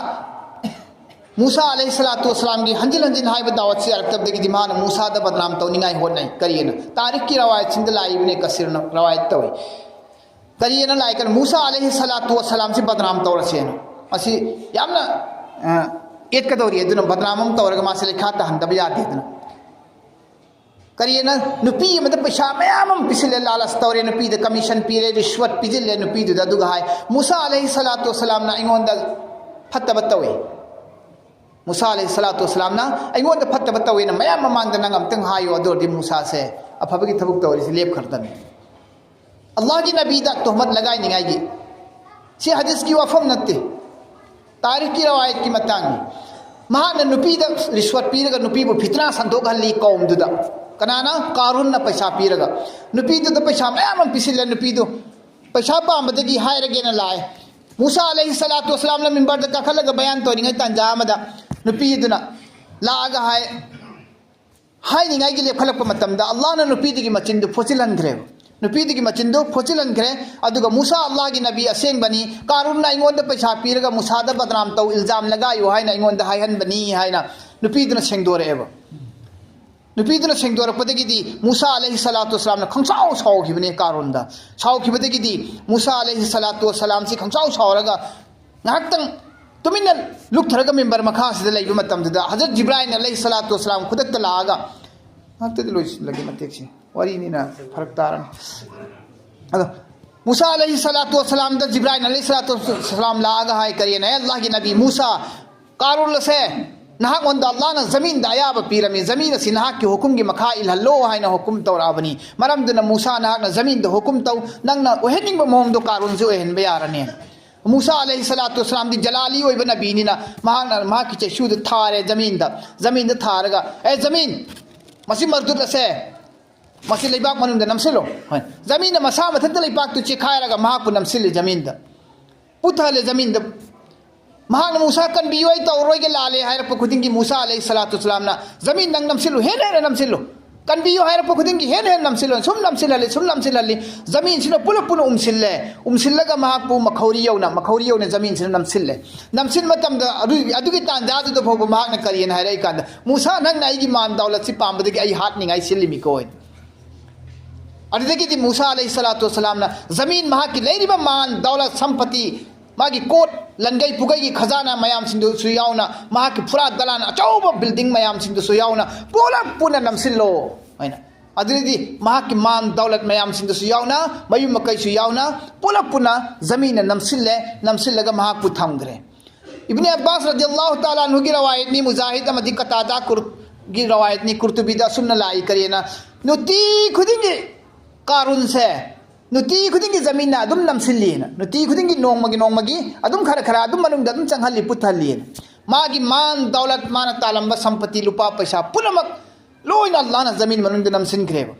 ꯃꯨꯁꯥ ꯑꯂꯩꯍꯤ ꯁꯂꯥꯇꯨ ꯋꯁꯂꯥꯝꯒꯤ ꯍꯟꯖꯤꯟ ꯍꯟꯖꯤꯟ ꯍꯥꯏꯕ ꯗꯥꯋꯠꯁꯤ ꯌꯥꯔꯛꯇꯕꯗꯒꯤꯗꯤ ꯃꯥꯅ ꯃꯨꯁꯥꯗ ꯕꯗꯅꯥꯝ ꯇꯧꯅꯤꯡꯉꯥꯏ ꯍꯣꯠꯅꯩ꯫ ꯀꯔꯤꯅ? ꯇꯥꯔꯤꯈꯀꯤ ꯔꯋꯥꯌꯠꯁꯤꯡꯗ ꯂꯥꯛꯏꯕꯅꯦ, ꯀꯁꯤꯔꯅ ꯔꯋꯥꯌꯠ ꯇꯧꯏ꯫ ꯀꯔꯤꯅ ꯂꯥꯛꯏ? ꯀꯔꯤ ꯃꯨꯁꯥ ꯑꯂꯩꯍꯤ ꯁꯂꯥꯇꯨ ꯋꯁꯂꯥꯝꯁꯤ ꯕꯗꯅꯥꯝ ꯇꯧꯔꯁꯦꯅ꯫ ꯃꯁꯤ ꯌꯥꯝꯅ, ꯑ, ꯑꯦꯠꯀꯗꯧꯔꯤ꯫ ꯑꯗꯨꯅ ꯕꯗꯅꯥꯝ ꯑꯃ ꯇꯧꯔꯒ ꯃꯥꯁꯤ ꯂꯩꯈꯥ ꯇꯥꯍꯟꯗꯕ ꯌꯥꯗꯦ꯫ ꯑꯗꯨꯅ ꯀꯔꯤꯅ? ꯅꯨꯄꯤ ꯑꯃꯗ ꯄꯩꯁꯥ ꯃꯌꯥꯝ ꯑꯃ ꯄꯤꯁꯤꯜꯂꯦ, ꯂꯥꯂꯁ ꯇꯧꯔꯦ, ꯅꯨꯄꯤꯗ ꯀꯃꯤꯁꯟ ꯄꯤꯔꯦ, ꯔꯤꯁꯋꯠ ꯄꯤꯁꯤꯜꯂꯦ ꯅꯨꯄꯤꯗꯨꯗ, ꯑꯗꯨꯒ ꯍꯥꯏ, "ꯃꯨꯁꯥ ꯑꯂꯩꯍꯤ ꯁꯂꯥꯇꯨ ꯋꯁꯂꯥꯝꯅ ꯑꯩꯉꯣꯟꯗ ꯐꯠꯇꯕ ꯇꯧꯏ꯫ ꯃꯨꯁꯥ ꯑꯂꯩꯍꯤ ꯁꯂꯥꯇꯨ ꯋꯁꯂꯥꯝꯅ ꯑꯩꯉꯣꯟꯗ ꯐꯠꯇꯕ ꯇꯧꯏꯅ ꯃꯌꯥꯝ ꯃꯃꯥꯡꯗ ꯅꯪ ꯑꯝꯇꯪ ꯍꯥꯏꯌꯨ, ꯑꯗꯨ ꯑꯣꯏꯔꯗꯤ ꯃꯨꯁꯥꯁꯦ ꯑꯐꯕꯒꯤ ꯊꯕꯛ ꯇꯧꯔꯤꯁꯦ ꯂꯦꯞꯈ꯭ꯔꯗꯕꯅꯤ"꯫ ꯑꯜꯂꯥꯍꯒꯤ ꯅꯕꯤꯗ ꯇꯣꯍꯃꯠ ꯂꯒꯥꯏꯅꯤꯡꯉꯥꯏꯒꯤ꯫ ꯁꯤ ꯍꯗꯤꯁꯀꯤ ꯋꯥꯐꯝ ꯅꯠꯇꯦ꯫ ꯇꯥꯔꯤꯈꯀꯤ ꯔꯋꯥꯌꯠꯀꯤ ꯃꯇꯥꯡꯅꯤ꯫ ꯃꯍꯥꯛꯅ ꯅꯨꯄꯤꯗ ꯔꯤꯁꯋꯠ ꯄꯤꯔꯒ ꯅꯨꯄꯤꯕꯨ ꯐꯤꯇꯅꯥ ꯁꯟꯗꯣꯛꯍꯜꯂꯤ ꯀꯧꯝꯗꯨꯗ꯫ ꯀꯅꯥꯅ? ꯀꯥꯔꯨꯟꯅ ꯄꯩꯁꯥ ꯄꯤꯔꯒ꯫ ꯅꯨꯄꯤꯗꯨꯗ ꯄꯩꯁꯥ ꯃꯌꯥꯝ ꯑꯃ ꯄꯤꯁꯤꯜꯂꯦ꯫ ꯅꯨꯄꯤꯗꯨ ꯄꯩꯁꯥ ꯄꯥꯝꯕꯗꯒꯤ ꯍꯥꯏꯔꯒꯦꯅ ꯂꯥꯛꯑꯦ꯫ ꯃꯨꯁꯥ ꯑꯂꯩꯍꯤ ꯁꯂꯥꯇꯨ ꯋꯁꯂꯥꯝꯅ ꯃꯤꯝꯕꯔꯗ ꯀꯥꯈꯠꯂꯒ ꯕꯌꯥꯟ ꯇꯧꯔꯤꯉꯩ ꯇꯥꯟꯖꯥ ꯑꯃꯗ ꯅꯨꯄꯤꯗꯨꯅ ꯂꯥꯛꯑꯒ ꯍꯥꯏ, ꯍꯥꯏꯅꯤꯡꯉꯥꯏꯒꯤ ꯂꯦꯞꯈꯠꯂꯛꯄ ꯃꯇꯝꯗ, ꯑꯜꯂꯥꯍꯅ ꯅꯨꯄꯤꯗꯨꯒꯤ ꯃꯆꯤꯟꯗꯨ ꯐꯣꯠꯆꯤꯜꯍꯟꯈ꯭ꯔꯦꯕ꯫ ꯅꯨꯄꯤꯗꯨꯒꯤ ꯃꯆꯤꯟꯗꯨ ꯐꯣꯠꯆꯤꯜꯍꯟꯈ꯭ꯔꯦ꯫ ꯑꯗꯨꯒ ꯃꯨꯁꯥ ꯑꯜꯂꯥꯍꯒꯤ ꯅꯕꯤ ꯑꯁꯦꯡꯕꯅꯤ, ꯀꯥꯔꯨꯟꯅ ꯑꯩꯉꯣꯟꯗ ꯄꯩꯁꯥ ꯄꯤꯔꯒ ꯃꯨꯁꯥꯗ ꯕꯗꯅꯥꯝ ꯇꯧ, ꯏꯜꯖꯥꯝ ꯂꯒꯥꯏꯌꯨ ꯍꯥꯏꯅ ꯑꯩꯉꯣꯟꯗ ꯍꯥꯏꯍꯟꯕꯅꯤ ꯍꯥꯏꯅ ꯅꯨꯄꯤꯗꯨꯅ ꯁꯦꯡꯗꯣꯔꯛꯑꯦꯕ꯫ ꯅꯨꯄꯤꯗꯨꯅ ꯁꯦꯡꯗꯣꯔꯛꯄꯗꯒꯤꯗꯤ ꯃꯨꯁꯥ ꯑꯂꯩꯍꯤ ꯁꯂꯥꯇꯨ ꯋꯁꯂꯥꯝꯅ ꯈꯪꯁꯥꯎ ꯁꯥꯎꯈꯤꯕꯅꯦ ꯀꯥꯔꯨꯟꯗ꯫ ꯁꯥꯎꯈꯤꯕꯗꯒꯤꯗꯤ ꯃꯨꯁꯥ ꯑꯂꯩꯍꯤ ꯁꯂꯥꯇꯨ ꯋꯁꯂꯥꯝꯁꯤ ꯈꯪꯁꯥꯎ ꯁꯥꯎꯔꯒ ꯉꯥꯏꯍꯥꯛꯇꯪ ꯇꯨꯃꯤꯟꯅ ꯂꯨꯞꯊꯔꯒ ꯃꯤꯝꯕꯔ ꯃꯈꯥꯁꯤꯗ ꯂꯩꯕ ꯃꯇꯝꯗꯨꯗ ꯍꯖꯔꯠ ꯖꯤꯕ꯭ꯔꯥꯏꯜ ꯑꯂꯩꯍꯤ ꯁꯂꯥꯇꯨ ꯋꯁꯂꯥꯝ ꯈꯨꯗꯛꯇ ꯂꯥꯛꯑꯒ, ꯉꯥꯏꯍꯥꯛꯇꯗꯤ ꯂꯣꯏꯁꯤꯜꯂꯒꯦ ꯃꯇꯦꯛꯁꯤ, ꯋꯥꯔꯤꯅꯤꯅ ꯐꯔꯛ ꯇꯥꯔꯅꯤ꯫ ꯑꯗꯣ ꯃꯨꯁꯥ ꯑꯂꯩꯍꯤ ꯁꯂꯥꯇꯨ ꯋꯁꯂꯥꯝꯗ ꯖꯤꯕ꯭ꯔꯥꯏꯜ ꯑꯂꯩꯍꯤ ꯁꯂꯥꯇꯨ ꯋꯁꯂꯥꯝ ꯂꯥꯛꯑꯒ ꯍꯥꯏ, ꯀꯔꯤꯅ? "ꯑꯦ ꯑꯜꯂꯥꯍꯒꯤ ꯅꯕꯤ ꯃꯨꯁꯥ, ꯀꯥꯔꯨꯟ ꯑꯁꯦ ꯅꯍꯥꯛꯉꯣꯟꯗ ꯑꯜꯂꯥꯍꯅ ꯖꯃꯤꯟꯗ ꯑꯌꯥꯕ ꯄꯤꯔꯝꯃꯤ, ꯖꯃꯤꯟ ꯑꯁꯤ ꯅꯍꯥꯛꯀꯤ ꯍꯨꯀꯨꯝꯒꯤ ꯃꯈꯥ ꯏꯜꯍꯜꯂꯣ ꯍꯥꯏꯅ ꯍꯨꯀꯨꯝ ꯇꯧꯔꯛꯑꯕꯅꯤ꯫ ꯃꯔꯝꯗꯨꯅ ꯃꯨꯁꯥ, ꯅꯍꯥꯛꯅ ꯖꯃꯤꯟꯗ ꯍꯨꯀꯨꯝ ꯇꯧ, ꯅꯪꯅ ꯑꯣꯏꯍꯟꯅꯤꯡꯕ ꯃꯑꯣꯡꯗꯣ ꯀꯥꯔꯨꯟꯁꯨ ꯑꯣꯏꯍꯟꯕ ꯌꯥꯔꯅꯤ꯫ ꯃꯨꯁꯥ ꯑꯂꯩꯍꯤ ꯁꯂꯥꯇꯨ ꯋꯁꯁꯂꯥꯝꯗꯤ ꯖꯂꯥꯂꯤ ꯑꯣꯏꯕ ꯅꯕꯤꯅꯤꯅ ꯃꯍꯥꯛꯅ ꯃꯍꯥꯛꯀꯤ ꯆꯩꯁꯨꯗ ꯊꯥꯔꯦ ꯖꯃꯤꯟꯗ꯫ ꯖꯃꯤꯟꯗ ꯊꯥꯔꯒ, "ꯑꯦ ꯖꯃꯤꯟ, ꯃꯁꯤ ꯃꯔꯗꯨꯠ ꯑꯁꯦ, ꯃꯁꯤ ꯂꯩꯕꯥꯛ ꯃꯅꯨꯡꯗ ꯅꯝꯁꯤꯜꯂꯣ"꯫ ꯍꯣꯏ꯫ ꯖꯃꯤꯟꯅ ꯃꯁꯥ ꯃꯊꯟꯇ ꯂꯩꯕꯥꯛꯇꯨ ꯆꯦꯈꯥꯏꯔꯒ ꯃꯍꯥꯛꯄꯨ ꯅꯝꯁꯤꯜꯂꯤ ꯖꯃꯤꯟꯗ꯫ ꯄꯨꯊꯍꯜꯂꯦ ꯖꯃꯤꯟꯗ꯫ ꯃꯍꯥꯛꯅ ꯃꯨꯁꯥ, "ꯀꯟꯕꯤꯌꯨ, ꯑꯩ ꯇꯧꯔꯣꯏꯒꯦ, ꯂꯥꯜꯂꯦ" ꯍꯥꯏꯔꯛꯄ ꯈꯨꯗꯤꯡꯒꯤ ꯃꯨꯁꯥ ꯑꯂꯩꯍꯤ ꯁꯂꯥꯇꯨ ꯋꯁꯁꯂꯥꯝꯅ, "ꯖꯃꯤꯟ, ꯅꯪ ꯅꯝꯁꯤꯜꯂꯨ, ꯍꯦꯟꯅ ꯍꯦꯟꯅ ꯅꯝꯁꯤꯜꯂꯨ꯫ ꯀꯟꯕꯤꯌꯨ" ꯍꯥꯏꯔꯛꯄ ꯈꯨꯗꯤꯡꯒꯤ ꯍꯦꯟꯅ ꯍꯦꯟꯅ ꯅꯝꯁꯤꯜꯂꯨ꯫ ꯁꯨꯝ ꯅꯝꯁꯤꯜꯍꯜꯂꯤ, ꯁꯨꯝ ꯅꯝꯁꯤꯜꯍꯜꯂꯤ꯫ ꯖꯃꯤꯟꯁꯤꯅ ꯄꯨꯂꯞ ꯄꯨꯟꯅ ꯎꯝꯁꯤꯜꯂꯦ꯫ ꯎꯝꯁꯤꯜꯂꯒ ꯃꯍꯥꯛꯄꯨ ꯃꯈꯧꯔꯤ ꯌꯧꯅ, ꯃꯈꯧꯔꯤ ꯌꯧꯅ ꯖꯃꯤꯟꯁꯤꯅ ꯅꯝꯁꯤꯜꯂꯦ꯫ ꯅꯝꯁꯤꯟꯕ ꯃꯇꯝꯗ ꯑꯗꯨ, ꯑꯗꯨꯒꯤ ꯇꯥꯟꯖꯥꯗꯨꯗ ꯐꯥꯎꯕ ꯃꯍꯥꯛꯅ ꯀꯔꯤꯅ ꯍꯥꯏꯔꯛꯏ ꯀꯥꯟꯗ, "ꯃꯨꯁꯥ, ꯅꯪꯅ ꯑꯩꯒꯤ ꯃꯥꯟ ꯗꯧꯂꯠꯁꯤ ꯄꯥꯝꯕꯗꯒꯤ ꯑꯩ ꯍꯥꯠꯅꯤꯡꯉꯥꯏ ꯁꯤꯜꯂꯤꯃꯤꯀꯣ" ꯍꯥꯏꯅ꯫ ꯑꯗꯨꯗꯒꯤꯗꯤ ꯃꯨꯁꯥ ꯑꯂꯩꯍꯤ ꯁꯂꯥꯇꯨ ꯋꯁꯁꯂꯥꯝꯅ ꯖꯃꯤꯟ, ꯃꯍꯥꯛꯀꯤ ꯂꯩꯔꯤꯕ ꯃꯥꯟ ꯗꯧꯂꯠ ꯁꯝꯄꯇꯤ, ꯃꯥꯒꯤ ꯀꯣꯠ, ꯂꯟꯒꯩ ꯄꯨꯒꯩꯒꯤ ꯈꯖꯥꯅꯥ ꯃꯌꯥꯝꯁꯤꯡꯗꯨꯁꯨ ꯌꯥꯎꯅ, ꯃꯍꯥꯛꯀꯤ ꯐꯨꯔꯥꯠ ꯗꯂꯥꯟ ꯑꯆꯧꯕ ꯕꯤꯜꯗꯤꯡ ꯃꯌꯥꯝꯁꯤꯡꯗꯨꯁꯨ ꯌꯥꯎꯅ ꯄꯨꯂꯞ ꯄꯨꯟꯅ ꯅꯝꯁꯤꯜꯂꯣ ꯍꯥꯏꯅ꯫ ꯑꯗꯨꯗꯤ ꯃꯍꯥꯛꯀꯤ ꯃꯥꯟ ꯗꯧꯂꯠ ꯃꯌꯥꯝꯁꯤꯡꯗꯨꯁꯨ ꯌꯥꯎꯅ, ꯃꯌꯨꯝ ꯃꯀꯩꯁꯨ ꯌꯥꯎꯅ, ꯄꯨꯂꯞ ꯄꯨꯟꯅ ꯖꯃꯤꯟꯅ ꯅꯝꯁꯤꯜꯂꯦ꯫ ꯅꯝꯁꯤꯜꯂꯒ ꯃꯍꯥꯛꯄꯨ ꯊꯝꯈ꯭ꯔꯦ꯫ ꯏꯕꯅꯤ ꯑꯕꯥꯁ ꯔꯗꯤꯌꯜꯂꯥꯍꯨ ꯇꯥꯂꯥ ꯑꯟꯍꯨꯒꯤ ꯔꯋꯥꯌꯠꯅꯤ, ꯃꯨꯖꯥꯍꯤꯗ ꯑꯃꯗꯤ ꯀꯇꯥꯗꯥ ꯀꯨꯔ-, ꯒꯤ ꯔꯋꯥꯌꯠꯅꯤ, ꯀꯨꯔꯇꯨꯕꯤꯗ ꯑꯁꯨꯝꯅ ꯂꯥꯛꯏ, ꯀꯔꯤꯅ, ꯅꯨꯡꯇꯤ ꯈꯨꯗꯤꯡꯒꯤ ꯀꯥꯔꯨꯟꯁꯦ, ꯅꯨꯡꯇꯤ ꯈꯨꯗꯤꯡꯒꯤ ꯖꯃꯤꯟꯅ ꯑꯗꯨꯝ ꯅꯝꯁꯤꯜꯂꯤꯅ, ꯅꯨꯡꯇꯤ ꯈꯨꯗꯤꯡꯒꯤ, ꯅꯣꯡꯃꯒꯤ ꯅꯣꯡꯃꯒꯤ ꯑꯗꯨꯝ ꯈꯔ ꯈꯔ ꯑꯗꯨꯝ ꯃꯅꯨꯡꯗ ꯑꯗꯨꯝ ꯆꯪꯍꯜꯂꯤ, ꯄꯨꯊꯍꯜꯂꯤꯅ꯫ ꯃꯥꯒꯤ ꯃꯥꯟ ꯗꯧꯂꯠ, ꯃꯥꯅ ꯇꯥꯜꯂꯝꯕ ꯁꯝꯄꯇꯤ, ꯂꯨꯄꯥ ꯄꯩꯁꯥ ꯄꯨꯝꯅꯃꯛ ꯂꯣꯏꯅ ꯑꯜꯂꯥꯍꯅ ꯖꯃꯤꯟ ꯃꯅꯨꯡꯗ ꯅꯝꯁꯤꯟꯈ꯭ꯔꯦꯕ꯫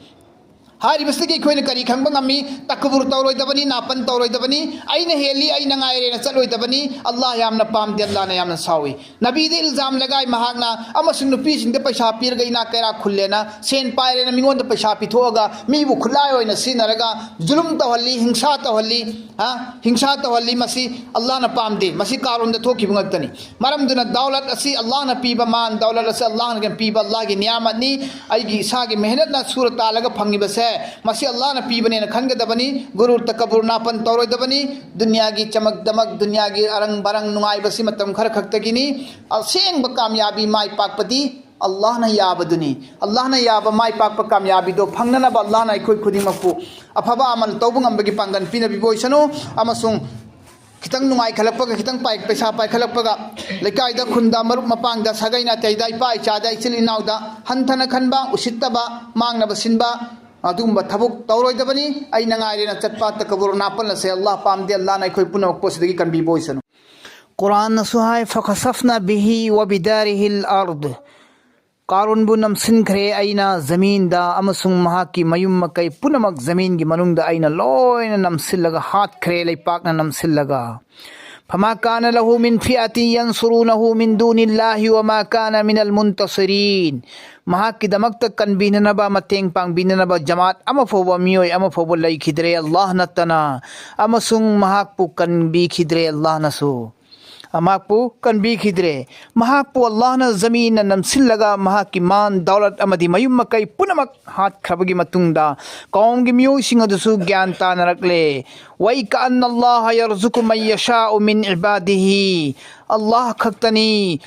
ꯍꯥꯏꯔꯤꯕꯁꯤꯗꯒꯤ ꯑꯩꯈꯣꯏꯅ ꯀꯔꯤ ꯈꯪꯕ ꯉꯝꯃꯤ? ꯇꯀꯕꯨꯔ ꯇꯧꯔꯣꯏꯗꯕꯅꯤ, ꯅꯥꯄꯟ ꯇꯧꯔꯣꯏꯗꯕꯅꯤ, "ꯑꯩꯅ ꯍꯦꯜꯂꯤ, ꯑꯩꯅ ꯉꯥꯏꯔꯦꯅ" ꯆꯠꯂꯣꯏꯗꯕꯅꯤ꯫ ꯑꯜꯂꯥꯍ ꯌꯥꯝꯅ ꯄꯥꯝꯗꯦ, ꯑꯜꯂꯥꯍꯅ ꯌꯥꯝꯅ ꯁꯥꯎꯏ꯫ ꯅꯕꯤꯗ ꯏꯜꯖꯥꯝ ꯂꯒꯥꯏ ꯃꯍꯥꯛꯅ, ꯑꯃꯁꯨꯡ ꯅꯨꯄꯤꯁꯤꯡꯗ ꯄꯩꯁꯥ ꯄꯤꯔꯒ ꯏꯅꯥꯛ ꯀꯩꯔꯥꯛ ꯈꯨꯜꯂꯦꯅ, ꯁꯦꯟ ꯄꯥꯏꯔꯦꯅ ꯃꯤꯉꯣꯟꯗ ꯄꯩꯁꯥ ꯄꯤꯊꯣꯛꯑꯒ ꯃꯤꯕꯨ ꯈꯨꯠꯂꯥꯏ ꯑꯣꯏꯅ ꯁꯤꯖꯤꯟꯅꯔꯒ ꯖꯨꯂꯨꯝ ꯇꯧꯍꯜꯂꯤ, ꯍꯤꯡꯁꯥ ꯇꯧꯍꯜꯂꯤ, ꯍꯥ? ꯍꯤꯡꯁꯥ ꯇꯧꯍꯜꯂꯤ꯫ ꯃꯁꯤ ꯑꯜꯂꯥꯍꯅ ꯄꯥꯝꯗꯦ꯫ ꯃꯁꯤ ꯀꯥꯔꯨꯟꯗ ꯊꯣꯛꯈꯤꯕ ꯉꯥꯛꯇꯅꯤ꯫ ꯃꯔꯝꯗꯨꯅ ꯗꯧꯂꯠ ꯑꯁꯤ ꯑꯜꯂꯥꯍꯅ ꯄꯤꯕ, ꯃꯥꯟ ꯗꯧꯂꯠ ꯑꯁꯤ ꯑꯜꯂꯥꯍꯅ ꯄꯤꯕ, ꯑꯜꯂꯥꯍꯒꯤ ꯅꯤꯌꯥꯃꯠꯅꯤ꯫ ꯑꯩꯒꯤ ꯏꯁꯥꯒꯤ ꯃꯦꯍꯅꯠꯅ ꯁꯨꯔ ꯇꯥꯜꯂꯒ ꯐꯪꯉꯤꯕꯁꯦ, ꯃꯁꯤ ꯑꯜꯂꯥꯍꯅ ꯄꯤꯕꯅꯦꯅ ꯈꯟꯒꯗꯕꯅꯤ꯫ ꯒꯨꯔꯨꯔ, ꯇꯀꯕꯨꯔ, ꯅꯥꯄꯟ ꯇꯧꯔꯣꯏꯗꯕꯅꯤ꯫ ꯗꯨꯅꯤꯌꯥꯒꯤ ꯆꯃꯛ ꯗꯃꯛ, ꯗꯨꯅꯤꯌꯥꯒꯤ ꯑꯔꯪ ꯕꯔꯪ ꯅꯨꯡꯉꯥꯏꯕꯁꯤ ꯃꯇꯝ ꯈꯔ ꯈꯛꯇꯒꯤꯅꯤ꯫ ꯑꯁꯦꯡꯕ ꯀꯥꯃꯌꯥꯕꯤ, ꯃꯥꯏ ꯄꯥꯛꯄꯗꯤ ꯑꯜꯂꯥꯍꯅ ꯌꯥꯕꯗꯨꯅꯤ꯫ ꯑꯜꯂꯥꯍꯅ ꯌꯥꯕ ꯃꯥꯏ ꯄꯥꯛꯄ ꯀꯥꯃꯌꯥꯕꯤꯗꯣ ꯐꯪꯅꯅꯕ ꯑꯜꯂꯥꯍꯅ ꯑꯩꯈꯣꯏ ꯈꯨꯗꯤꯡꯃꯛꯄꯨ ꯑꯐꯕ ꯑꯃꯜ ꯇꯧꯕ ꯉꯝꯕꯒꯤ ꯄꯥꯡꯒꯜ ꯄꯤꯅꯕꯤꯕ ꯑꯣꯏꯁꯅꯨ꯫ ꯑꯃꯁꯨꯡ ꯈꯤꯇꯪ ꯅꯨꯡꯉꯥꯏꯈꯠꯂꯛꯄꯒ, ꯈꯤꯇꯪ ꯄꯥꯏ-, ꯄꯩꯁꯥ ꯄꯥꯏꯈꯠꯂꯛꯄꯒ, ꯂꯩꯀꯥꯏꯗ, ꯈꯨꯟꯗ, ꯃꯔꯨꯞ ꯃꯄꯥꯡꯗ, ꯁꯥꯒꯩ ꯅꯥꯇꯩꯗ, ꯏꯄꯥ ꯏꯆꯥꯗ, ꯏꯆꯤꯜ ꯏꯅꯥꯎꯗ ꯍꯟꯊꯅ ꯈꯟꯕ, ꯎꯁꯤꯠꯇꯕ, ꯃꯥꯡꯅꯕ ꯁꯤꯟꯕ, ꯑꯗꯨꯒꯨꯝꯕ ꯊꯕꯛ ꯇꯧꯔꯣꯏꯗꯕꯅꯤ꯫ ꯑꯩꯅ ꯉꯥꯏꯔꯦꯅ ꯆꯠꯄ ꯇꯀꯕꯨꯔ ꯅꯥꯄꯜ ꯑꯁꯦ ꯑꯜꯂꯥꯍ ꯄꯥꯝꯗꯦ꯫ ꯑꯜꯂꯥꯍꯅ ꯑꯩꯈꯣꯏ ꯄꯨꯝꯅꯃꯛꯄꯨ ꯑꯁꯤꯗꯒꯤ ꯀꯟꯕꯤꯕ ꯑꯣꯏꯁꯅꯨ꯫ ꯀꯨꯔꯥꯟꯅꯁꯨ ꯍꯥꯏ, "فخسفنا به وبداره الأرض"꯫ ꯀꯥꯔꯨꯟꯕꯨ ꯅꯝꯁꯤꯟꯈ꯭ꯔꯦ ꯑꯩꯅ ꯖꯃꯤꯟꯗ, ꯑꯃꯁꯨꯡ ꯃꯍꯥꯛꯀꯤ ꯃꯌꯨꯝ ꯃꯀꯩ ꯄꯨꯝꯅꯃꯛ ꯖꯃꯤꯟꯒꯤ ꯃꯅꯨꯡꯗ ꯑꯩꯅ ꯂꯣꯏꯅ ꯅꯝꯁꯤꯜꯂꯒ ꯍꯥꯠꯈ꯭ꯔꯦ, ꯂꯩꯄꯥꯛꯅ ꯅꯝꯁꯤꯜꯂꯒ꯫ "فما كان له من فئة ينصرونه من دون الله وما كان من المنتصرين"꯫ ꯃꯍꯥꯛꯀꯤꯗꯃꯛꯇ ꯀꯟꯕꯤꯅꯅꯕ, ꯃꯇꯦꯡ ꯄꯥꯡꯕꯤꯅꯅꯕ ꯖꯃꯥꯠ ꯑꯃ ꯐꯥꯎꯕ, ꯃꯤꯑꯣꯏ ꯑꯃ ꯐꯥꯎꯕ ꯂꯩꯈꯤꯗ꯭ꯔꯦ ꯑꯜꯂꯥꯍ ꯅꯠꯇꯅ, ꯑꯃꯁꯨꯡ ꯃꯍꯥꯛꯄꯨ ꯀꯟꯕꯤꯈꯤꯗ꯭ꯔꯦ ꯑꯜꯂꯥꯍꯅꯁꯨ꯫ ꯃꯍꯥꯛꯄꯨ ꯀꯟꯕꯤꯈꯤꯗ꯭ꯔꯦ꯫ ꯃꯍꯥꯛꯄꯨ ꯑꯜꯂꯥꯍꯅ ꯖꯃꯤꯟꯅ ꯅꯝꯁꯤꯜꯂꯒ ꯃꯍꯥꯛꯀꯤ ꯃꯥꯟ, ꯗꯧꯂꯠ ꯑꯃꯗꯤ ꯃꯌꯨꯝ ꯃꯀꯩ ꯄꯨꯝꯅꯃꯛ ꯍꯥꯠꯈ꯭ꯔꯕꯒꯤ ꯃꯇꯨꯡꯗ, ꯀꯧꯝꯒꯤ ꯃꯤꯑꯣꯏꯁꯤꯡ ꯑꯗꯨꯁꯨ ꯒ꯭ꯌꯥꯟ ꯇꯥꯅꯔꯛꯂꯦ꯫ "وَيْكَأَنَّ اللَّهَ يَرْزُقُ مَنْ يَشَاءُ مِنْ عِبَادِهِ"꯫ ꯑꯜꯂꯥꯍ ꯈꯛꯇꯅꯤ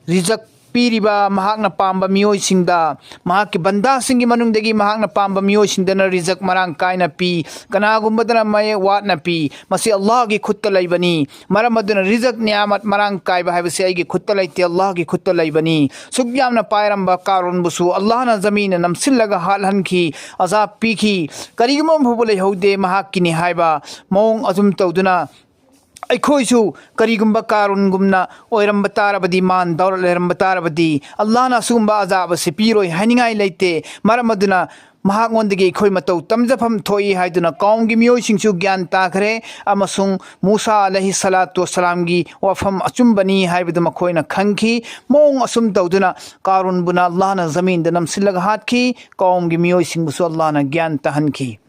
ꯔꯤꯖꯛ ꯄꯤꯔꯤꯕ, ꯃꯍꯥꯛꯅ ꯄꯥꯝꯕ ꯃꯤꯑꯣꯏꯁꯤꯡꯗ, ꯃꯍꯥꯛꯀꯤ ꯕꯟꯗꯥꯁꯤꯡꯒꯤ ꯃꯅꯨꯡꯗꯒꯤ ꯃꯍꯥꯛꯅ ꯄꯥꯝꯕ ꯃꯤꯑꯣꯏꯁꯤꯡꯗꯅ ꯔꯤꯖꯛ ꯃꯔꯥꯡ ꯀꯥꯏꯅ ꯄꯤ, ꯀꯅꯥꯒꯨꯝꯕꯗꯅ ꯃꯌꯦꯛ ꯋꯥꯠꯅ ꯄꯤ꯫ ꯃꯁꯤ ꯑꯜꯂꯥꯍꯒꯤ ꯈꯨꯠꯇ ꯂꯩꯕꯅꯤ꯫ ꯃꯔꯝ ꯑꯗꯨꯅ ꯔꯤꯖꯛ ꯅꯤꯌꯥꯃꯠ ꯃꯔꯥꯡ ꯀꯥꯏꯕ ꯍꯥꯏꯕꯁꯤ ꯑꯩꯒꯤ ꯈꯨꯠꯇ ꯂꯩꯇꯦ, ꯑꯜꯂꯥꯍꯒꯤ ꯈꯨꯠꯇ ꯂꯩꯕꯅꯤ꯫ ꯁꯨꯛ ꯌꯥꯝꯅ ꯄꯥꯏꯔꯝꯕ ꯀꯥꯔꯨꯟꯕꯨꯁꯨ ꯑꯜꯂꯥꯍꯅ ꯖꯃꯤꯟꯅ ꯅꯝꯁꯤꯜꯂꯒ ꯍꯥꯠꯍꯟꯈꯤ, ꯑꯖꯥꯕ ꯄꯤꯈꯤ꯫ ꯀꯔꯤꯒꯨꯝꯕ ꯑꯃ ꯐꯥꯎꯕ ꯂꯩꯍꯧꯗꯦ ꯃꯍꯥꯛꯀꯤꯅꯤ ꯍꯥꯏꯕ ꯃꯑꯣꯡ ꯑꯗꯨꯝ ꯇꯧꯗꯨꯅ, ꯑꯩꯈꯣꯏꯁꯨ ꯀꯔꯤꯒꯨꯝꯕ ꯀꯥꯔꯨꯟꯒꯨꯝꯅ ꯑꯣꯏꯔꯝꯕ ꯇꯥꯔꯕꯗꯤ, ꯃꯥꯟ ꯗꯧꯂꯠ ꯂꯩꯔꯝꯕ ꯇꯥꯔꯕꯗꯤ, ꯑꯜꯂꯥꯍꯅ ꯑꯁꯤꯒꯨꯝꯕ ꯑꯖꯥꯕ ꯑꯁꯤ ꯄꯤꯔꯣꯏ ꯍꯥꯏꯅꯤꯡꯉꯥꯏ ꯂꯩꯇꯦ꯫ ꯃꯔꯝ ꯑꯗꯨꯅ ꯃꯍꯥꯛꯉꯣꯟꯗꯒꯤ ꯑꯩꯈꯣꯏ ꯃꯇꯧ ꯇꯝꯖꯐꯝ ꯊꯣꯛꯏ ꯍꯥꯏꯗꯨꯅ ꯀꯧꯝꯒꯤ ꯃꯤꯑꯣꯏꯁꯤꯡꯁꯨ ꯒ꯭ꯌꯥꯟ ꯇꯥꯈ꯭ꯔꯦ, ꯑꯃꯁꯨꯡ ꯃꯨꯁꯥ ꯑꯂꯩꯍꯤ ꯁꯂꯥꯇꯨ ꯋꯁꯁꯂꯥꯝꯒꯤ ꯋꯥꯐꯝ ꯑꯆꯨꯝꯕꯅꯤ ꯍꯥꯏꯕꯗꯨ ꯃꯈꯣꯏꯅ ꯈꯪꯈꯤ꯫ ꯃꯑꯣꯡ ꯑꯁꯨꯝ ꯇꯧꯗꯨꯅ ꯀꯥꯔꯨꯟꯕꯨꯅ ꯑꯜꯂꯥꯍꯅ ꯖꯃꯤꯟꯗ ꯅꯝꯁꯤꯜꯂꯒ ꯍꯥꯠꯈꯤ, ꯀꯧꯝꯒꯤ ꯃꯤꯑꯣꯏꯁꯤꯡꯕꯨꯁꯨ ꯑꯜꯂꯥꯍꯅ ꯒ꯭ꯌꯥꯟ ꯇꯥꯍꯟꯈꯤ꯫